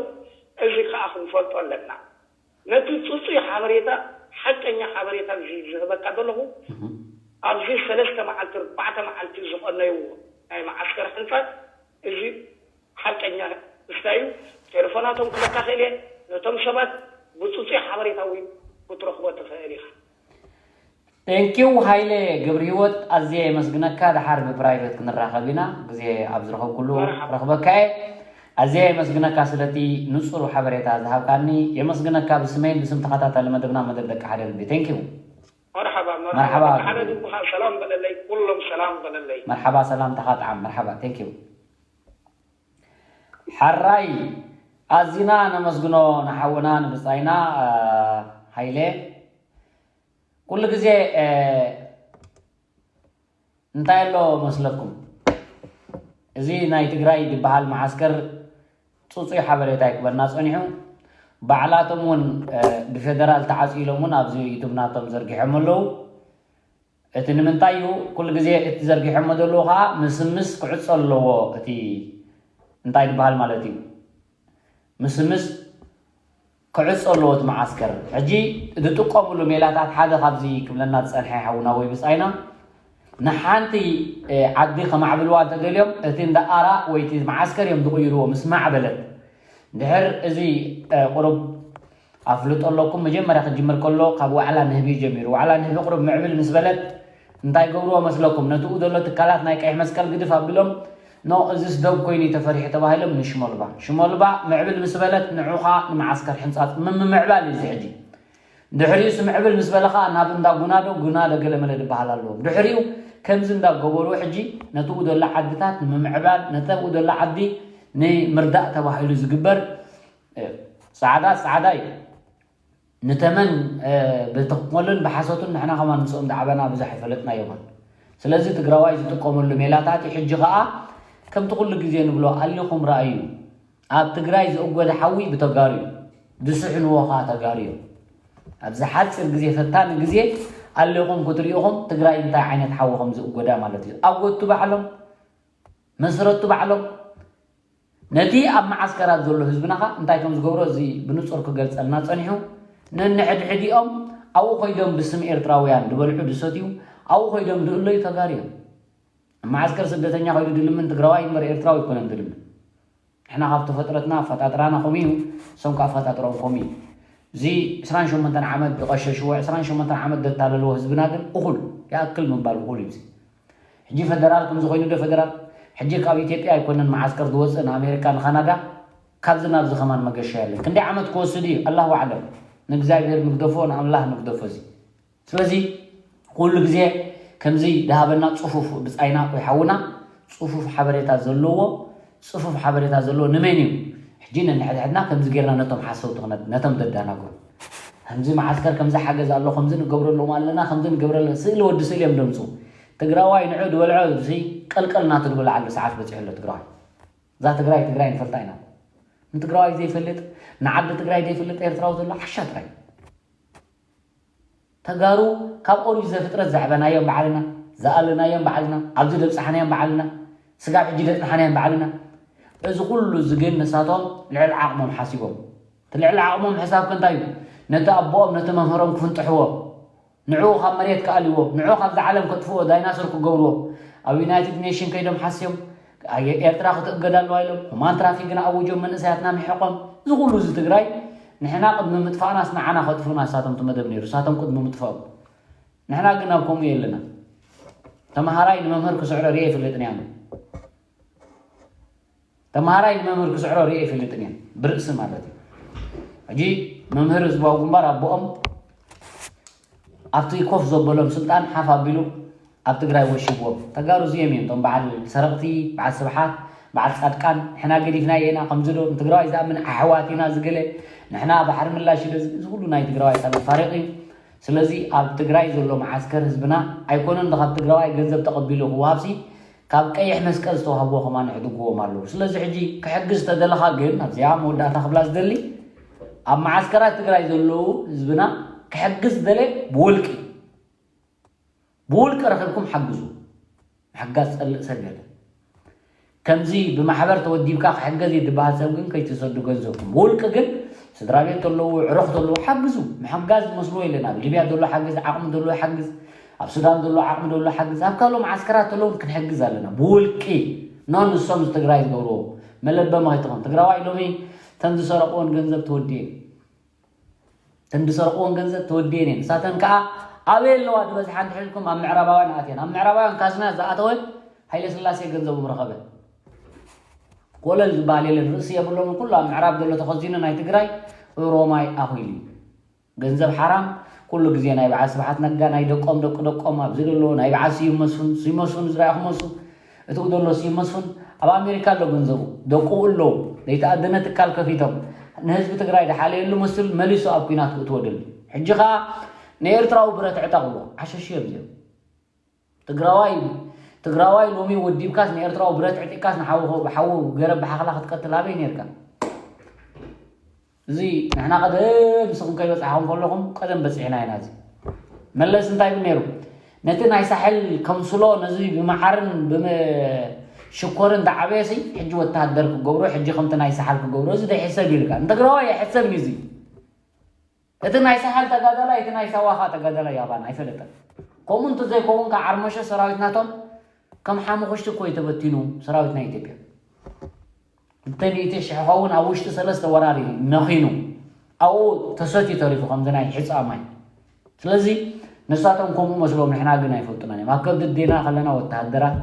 እዚ ከዓ ክንፈልጦ ኣለና። ነቲ ፅፁይ ሓበሬታ ሓቀኛ ሓበሬታ እዚ ዝህበካ ዘለኹ ኣብዚ ሰለስተ መዓልቲ ኣርባዕተ መዓልቲ ዝቐነይዎ ናይ መዓስከር ሕንፃት እዚ ሓቀኛ እንታይ እዩ ቴሌፎናቶም ክበካ ክእል እየ ነቶም ሰባት ብፅፁይ ሓበሬታ እውን ክትረኽቦ ትኽእል ኢኻ። Thank you ሃይለ ገብረሂወት ኣዝየ የመስግነካ። ደሓር ብፕራይቨት ክንራኸብ ኢና፣ ግዜ ኣብ ዝረኸብኩሉ ክረኽበካ እየ። ኣዝየ የመስግነካ ስለቲ ንጹር ሓበሬታ ዝሃብካኒ። የመስግነካ ብስመይን ብስም ተኸታታሊ መደብና መደብ ደቂ ሓደ ልቢ። Thank you። መርሓባ መርሓባ። ሓደ ልብኻ ሰላም በለለይ፣ ኩሎም ሰላም በለለይ። መርሓባ ሰላምታኻ ጥዓም። መርሓባ። Thank you። ሓራይ ኣዚና ነመስግኖ ንሓውና ንብጻይና ሃይለ ኩሉ ግዜ እንታይ ኣሎ መስለኩም እዚ ናይ ትግራይ ዝበሃል መዓስከር ፅፁይ ሓበሬታ ይክበና ፀኒሑ ባዕላቶም እውን ብፌደራል ተዓፂሎም እውን ኣብዚ ዩቱብ ናቶም ዘርጊሖም ኣለዉ እቲ ንምንታይ እዩ ኩሉ ግዜ እቲ ዘርጊሖሞ ዘለዉ ከዓ ምስምስ ክዕፆ ኣለዎ እቲ እንታይ ዝበሃል ማለት እዩ ምስምስ ክዕፆ ኣለዎ እቲ መዓስከር ሕጂ ዝጥቀምሉ ሜላታት ሓደ ካብዚ ክብለና ዝፀንሐ ሓውና ወይ ብፃይና ንሓንቲ ዓዲ ከማዕብልዋ እንተደልዮም እቲ እንዳ ኣራ ወይ እቲ መዓስከር እዮም ዝቕይርዎ ምስ ማዕበለት ድሕር እዚ ቁሩብ ኣፍልጦ ኣለኩም መጀመርያ ክጅምር ከሎ ካብ ዋዕላ ንህቢ ጀሚሩ ዋዕላ ንህቢ ቁሩብ ምዕብል ምስ በለት እንታይ ገብርዎ መስለኩም ነትኡ ዘሎ ትካላት ናይ ቀይሕ መስቀል ግድፍ ኣቢሎም ኖ እዝስ ደብ ኮይኑ እዩ ተፈሪሑ ተባሂሎም ንሽሞልባ ሽሞልባ ምዕብል ምስ በለት ንዑኻ ንመዓስከር ሕንፃፅ ምምምዕባል እዩ እዚ ሕጂ ድሕሪኡ ስምዕብል ምስ በለ ኸዓ ናብ እንዳ ጉናዶ፣ ጉናዶ ገለመለ ዝበሃል ኣለዎም። ድሕሪኡ ከምዚ እንዳገበሩ ሕጂ ነትኡ ዘሎ ዓድታት ንምምዕባል፣ ነተብኡ ዘሎ ዓዲ ንምርዳእ ተባሂሉ ዝግበር፣ እ፣ ጻዕዳ ጻዕዳ እዩ። ንተመን፣ እ፣ ብተንኮልን ብሓሶትን ንሕና ከማን ምስኦም ዝዓበና ብዙሕ ኣይፈለጥናዮምን። ስለዚ ትግራዋይ ዝጥቀመሉ ሜላታት እዩ። ሕጂ ኸዓ ከምቲ ኩሉ ግዜ ንብሎ ኣሊኹም ረኣዩ። ኣብ ትግራይ ዝእጎደ ሓዊ ብተጋሩ እዩ። ዝስሕንዎ ኸዓ ተጋሩ እዮም። ኣብዚ ሓፂር ግዜ፣ ፈታኒ ግዜ ኣሊኹም ክትሪኢኹም ትግራይ እንታይ ዓይነት ሓዊ ከም ዝእጎዳ ማለት እዩ። ኣጎቱ ባዕሎም፣ መስረቱ ባዕሎም። ነቲ ኣብ መዓስከራት ዘሎ ህዝብና ኸዓ እንታይ ከም ዝገብሮ እዚ ብንጹር ክገልጸልና ጸኒሑ። ነንሕድሕዲኦም ኣብኡ ኮይዶም ብስም ኤርትራውያን ዝበልዑ ዝሰትዩ፣ ኣብኡ ኮይዶም ዝእለዩ ተጋሩ እዮም። ኣብ መዓስከር ስደተኛ ኮይዱ ድልምን ትግራዋይ እምበር ኤርትራዊ ኣይኮነን ድልምን። ንሕና ካብ ተፈጥረትና ኣፈጣጥራና ከምኡ እዩ፣ እሶም ካብ ኣፈጣጥሮም ከምኡ እዩ። እዚ ዕስራን ሸሞንተን ዓመት ዝቐሸሽዎ፣ ዕስራን ሸሞንተን ዓመት ዘታለልዎ ህዝብና ግን እኹል፣ ይኣክል ምባል እኹል እዩ። እዚ ሕጂ ፈደራል ከምዚ ኮይኑ ዶ ፈደራል? ሕጂ ካብ ኢትዮጵያ ኣይኮነን መዓስከር ዝወፅእ ንኣሜሪካ፣ ንካናዳ፣ ካብዚ ናብዚ ከማን መገሻ የለን። ክንደይ ዓመት ክወስድ እዩ? ኣላሁ ኣዕለም። ንእግዚኣብሔር ንግደፎ፣ ንኣምላኽ ንግደፎ። እዚ ስለዚ ኩሉ ግዜ ከምዚ ድሃበና ጽፉፍ ብጻይና ወይ ሓውና ጽፉፍ ሓበሬታ ዘለዎ፣ ጽፉፍ ሓበሬታ ዘለዎ ንመን እዩ? ሕጂ ነንሕድሕድና ከምዚ ጌርና ነቶም ሓሰውቲ ክነ-፣ ነቶም ዘዳናግሩ። ከምዚ መዓስከር ከምዚ ሓገዝ ኣሎ፣ ከምዚ ንገብረሎም ኣለና፣ ከምዚ ንገብረለ-፣ ስእሊ ወዲ ስእሊ እዮም ደምጹ። ትግራዋይ ንዑ ዝበልዖ እዚ ቀልቀል ናቱ ዝበልዓሉ ሰዓት በጺሑ ኣሎ ትግራዋይ። እዛ ትግራይ ትግራይ ንፈልጣ ኢና። ንትግራዋይ ዘይፈልጥ፣ ንዓዲ ትግራይ ዘይፈልጥ ኤርትራዊ ዘሎ ዓሻ ጥራይ። ተጋሩ ካብ ኦሪት ዘፍጥረት ዘዕበናዮም ባዕልና፣ ዝኣለናዮም ባዕልና፣ ኣብዚ ዘብጽሓናዮም ባዕልና፣ ስጋብ ሕጂ ዘጽናሕናዮም ባዕልና። እዚ ኩሉ እዚ ግን ንሳቶም ልዕሊ ዓቕሞም ሓሲቦም። እቲ ልዕሊ ዓቕሞም ሕሳብ ከ እንታይ እዩ? ነቲ ኣቦኦም፣ ነቲ መምህሮም ክፍንጥሕዎ፣ ንዕኡ ካብ መሬት ክኣልይዎ፣ ንዕኡ ካብዛ ዓለም ከጥፍዎ፣ ዳይናሶር ክገብርዎ፣ ኣብ ዩናይትድ ኔሽን ከይዶም ሓስዮም፣ ኣየ-፣ ኤርትራ ክትእገድ ኣለዋ ኢሎም፣ ሁማን ትራፊክን ኣውጆም፣ መንእሰያትና ምሒቖም። እዚ ኩሉ እዚ ትግራይ ንሕና ቅድሚ ምጥፋእናስ ንዓና ከጥፍኡና እሳቶም እቲ መደብ ነይሩ፣ እሳቶም ቅድሚ ምጥፋኦም። ንሕና ግን ኣብ ከምኡ የለና። ተምሃራይ ንመምህር ክስዕሮ ርእየ ኣይፈልጥን እየ ኣነ። ተምሃራይ ንመምህር ክስዕሮ ርእየ ኣይፈልጥን እየ፣ ብርእሲ ማለት እዩ። ሕጂ መምህር ህዝባዊ ግንባር ኣቦኦም ኣብቲ ኮፍ ዘበሎም ስልጣን ሓፍ ኣቢሉ ኣብ ትግራይ ወሺብዎም። ተጋሩ እዚኦም እዮም፣ እቶም በዓል ሰረቕቲ፣ በዓል ስብሓት፣ በዓል ጻድቃን፣ ንሕና ገዲፍናዮ ኢና፣ ከምዚ ዶ፣ ንትግራዋይ ዝኣምን ኣሕዋት ኢና ዝገለ፣ ንሕና ባሕሪ ምላሽ ኢለ ዝብል፣ እዚ ኩሉ ናይ ትግራዋይ ጸረ ፋሪቕ እዩ። ስለዚ ኣብ ትግራይ ዘሎ መዓስከር ህዝብና ኣይኮነን ዶ ካብ ትግራዋይ ገንዘብ ተቐቢሉ ክወሃብሲ፣ ካብ ቀይሕ መስቀል ዝተዋህብዎ ከማን ይዕድግዎም ኣለዉ። ስለዚ ሕጂ ክሕግዝ ተደለኻ ግን፣ ኣብዚኣ መወዳእታ ክብላ ዝደሊ፣ ኣብ መዓስከራት ትግራይ ዘለዉ ህዝብና ክሕግዝ ዝደለ ብውልቂ፣ ብውልቂ ረኺብኩም ሓግዙ። ምሕጋዝ ዝጸልእ ሰብ የለን። ከምዚ ብማሕበር ተወዲብካ ክሕገዝ እዩ ዝበሃል ሰብ ግን ከይትሰዱ ገንዘብኩም። ብውልቂ ግን ስድራ ቤት ተለዉ፣ ዕሩኽ ተለዉ ሓግዙ። ምሕጋዝ ዝመስልዎ የለን። ኣብ ሊብያ ዘሎ ሓግዝ፣ ዓቕሚ ዘሎ ሓግዝ፣ ኣብ ሱዳን ዘሎ ዓቕሚ ዘሎ ሓግዝ፣ ኣብ ካልኦ መዓስከራት ተለዉ ክንሕግዝ ኣለና። ብውልቂ ኖ ንሶም እዚ ትግራይ ዝገብርዎ መለበሚ ከይትኾን። ትግራዋይ ሎሚ ተን ዝሰረቕዎን ገንዘብ ተወዲኤ። ተን ዝሰርቕዎን ገንዘብ ተወዲኤን እየን። ንሳተን ከኣ ኣበይ ኣለዋ ዝበዝሓ እንድሕር ኢልኩም ኣብ ምዕራባውያን ኣትየን። ኣብ ምዕራባውያን ካዝና ዝኣተወ ሃይለ ስላሴ ገንዘቦም ረኸበ። ኮለል ዝበሃል የለን፣ ርእሲ የብሎምን። ኩሉ ኣብ ምዕራብ ዘሎ ተኸዚኑ ናይ ትግራይ ኦሮማይ ኣኹሉ እዩ። ገንዘብ ሓራም ኩሉ ግዜ ናይ በዓል ስብሓት ነጋ፣ ናይ ደቆም ደቂ ደቆም ኣብዚ ዘሎ ናይ በዓል ስዩም መስፍን፣ ስዩም መስፍን ዝረኣኹም መሱ፣ እትኡ ዘሎ ስዩም መስፍን ኣብ ኣሜሪካ ኣሎ ገንዘቡ፣ ደቁ ኣለዉ፣ ዘይተኣደነ ትካል ከፊቶም፣ ንህዝቢ ትግራይ ዝሓለየሉ ምስል መሊሱ ኣብ ኲናት ክእትዎ ደሊ። ሕጂ ኸኣ ንኤርትራዊ ብረት ዕጠቕዎ፣ ዓሸሽ እዮም እዚኦም። ትግራዋይ፣ ትግራዋይ ሎሚ ወዲብካስ ንኤርትራዊ ብረት ዕጢቅካስ ንሓዉ፣ ሓዉ ገረብ ብሓኽላ ክትቀትል ኣበይ ኔርካ? እዚ ንሕና ቀደም ንስኹም ከይበጻሕኩም ከለኹም ቀደም በጺሕና ኢና። እዚ መለስ እንታይ ይብል ነይሩ? ነቲ ናይ ሳሕል ከምስሎ ነዚ ብመዓርን ብመ-፣ ሽኮርን ዝዓበየሲ ሕጂ ወተሃደር ክገብሮ፣ ሕጂ ከምቲ ናይ ሳሕል ክገብሮ፣ እዚ ዘይሕሰብ ኢልካ። ንትግራዋይ ኣይሕሰብን እዩ እዚ። እቲ ናይ ሳሕል ተጋዳላይ፣ እቲ ናይ ሳዋ ኸኣ ተጋዳላይ ኣባና ኣይፈለጠን። ከምኡ እንተዘይከውን ከኣ ዓርሞሸ ሰራዊት ናቶም ከም ሓሙኽሽቲ እኮ እዩ ተበቲኑ ሰራዊት ናይ ኢትዮጵያ። ክልተ ሚእቲ ሽሕ ኸውን ኣብ ውሽጢ ሰለስተ ወራር እዩ ነኺኑ። ኣብኡ ተሰትዩ ተሪፉ ከምዚ ናይ ሕጻ ማይ። ስለዚ ንሳቶም ከምኡ መስሎም፣ ንሕና ግን ኣይፈልጡናን እዮም። ኣብ ከብዲ ኣዴና ከለና ወተሃደራት፣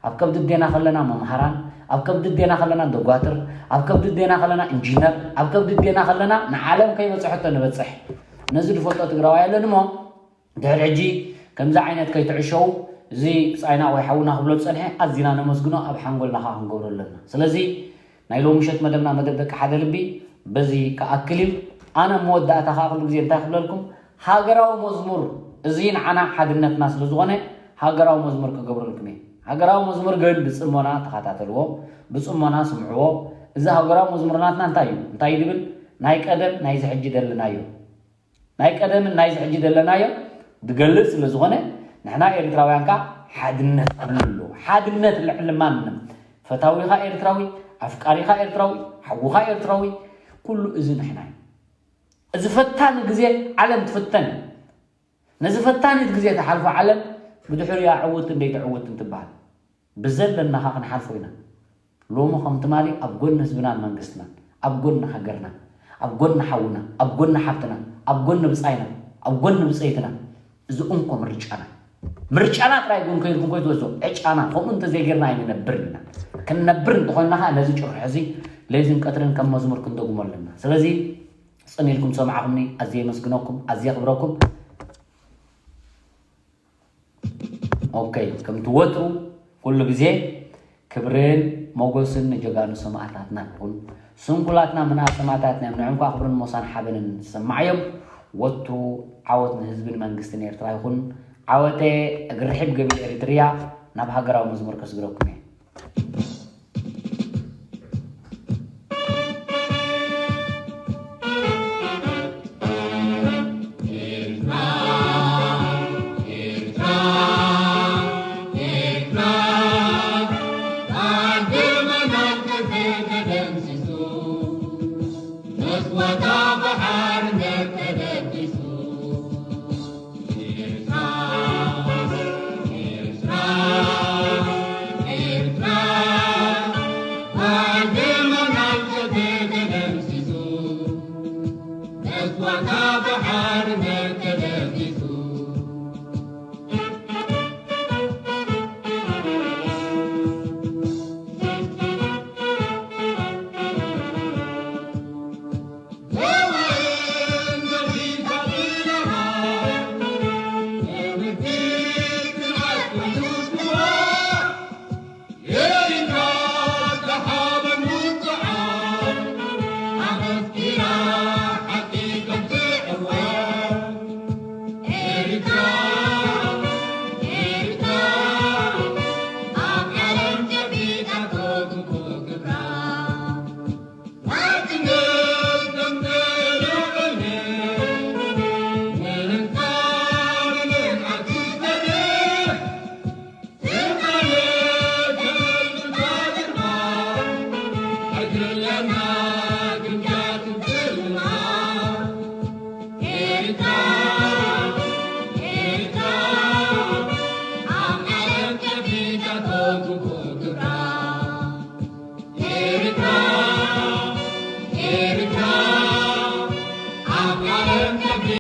ኣብ ከብዲ ኣዴና ከለና መምሃራን፣ ኣብ ከብዲ ኣዴና ከለና ዶጓትር፣ ኣብ ከብዲ ኣዴና ከለና ኢንጂነር፣ ኣብ ከብዲ ኣዴና ከለና ንዓለም ከይበጽሐቶ ንበጽሕ። ነዚ ዝፈልጦ ትግራዋይ ኣለን እሞ ድሕሪ ሕጂ ከምዚ ዓይነት ከይትዕሸው እዚ ብጻይና ወይ ሓውና ክብሎ ዝጸንሐ ኣዚና ነመስግኖ፣ ኣብ ሓንጎልና ኸዓ ክንገብሮ ኣለና። ስለዚ ናይ ሎሚ ምሸት መደብና መደብ ደቂ ሓደ ልቢ በዚ ክኣክል እዩ። ኣነ መወዳእታ ኸዓ ኩሉ ግዜ እንታይ ክብለልኩም፣ ሃገራዊ መዝሙር እዚ ንዓና ሓድነትና ስለ ዝኾነ ሃገራዊ መዝሙር ክገብረልኩም እየ። ሃገራዊ መዝሙር ግን ብጽሞና ተኸታተልዎ፣ ብጽሞና ስምዕዎ። እዚ ሃገራዊ መዝሙር ናትና እንታይ እዩ? እንታይ እዩ ድብል? ናይ ቀደም ናይዚ ሕጂ ደለናዮ። ናይ ቀደምን ናይዚ ሕጂ ደለናዮ ድገልጽ ስለ ዝኾነ ንሕና ኤርትራውያን ከኣ ሓድነት ክህሉ ኣለዎ። ሓድነት ልዕሊ ማንም። ፈታዊኻ ኤርትራዊ፣ ኣፍቃሪኻ ኤርትራዊ፣ ሓውኻ ኤርትራዊ፣ ኩሉ እዚ ንሕና እዩ። እዚ ፈታኒ ግዜ ዓለም ትፍተን። ነዚ ፈታኒት ግዜ ተሓልፎ ዓለም ብድሕሪኣ ዕውት እንደይ ትዕውት እንትበሃል ብዘለና ኸዓ ክንሓልፎ ኢና። ሎሚ ከም ትማሊ ኣብ ጎኒ ህዝብናን መንግስትናን፣ ኣብ ጎኒ ሃገርና፣ ኣብ ጎኒ ሓውና፣ ኣብ ጎኒ ሓብትና፣ ኣብ ጎኒ ብጻይና፣ ኣብ ጎኒ ብጸይትና፣ እዚ እንኮ ምርጫና። ምርጫና ጥራይ ግን ከይድኩም ኮይትወስዶ ዕጫና፣ ከምኡ እንተዘይጌርና ኣይንነብርን ኢና። ክንነብር እንተኾይንና ኸዓ ነዚ ጭርሖ እዚ ለይትን ቀትርን ከም መዝሙር ክንደግሞ ኣለና። ስለዚ ጽን ኢልኩም ሰማዕኹምኒ፣ ኣዝየ የመስግነኩም፣ ኣዝየ የኽብረኩም። ኦኬ፣ ከምቲ ወትሩ ኩሉ ግዜ ክብርን ሞጎስን ንጀጋኑ ሰማእታትና ይኹን። ስንኩላትና ምንኣስ ሰማእታትና እዮም፣ ንዕንኳ ክብርን ሞሳን ሓበንን ዝሰማዓዮም። ወትሩ ዓወት ንህዝብን መንግስትን ኤርትራ ይኹን። ዓወተ እግሪ ርሒብ ገቢል ኤሪትርያ። ናብ ሃገራዊ መዝሙር ከስግረኩም እየ።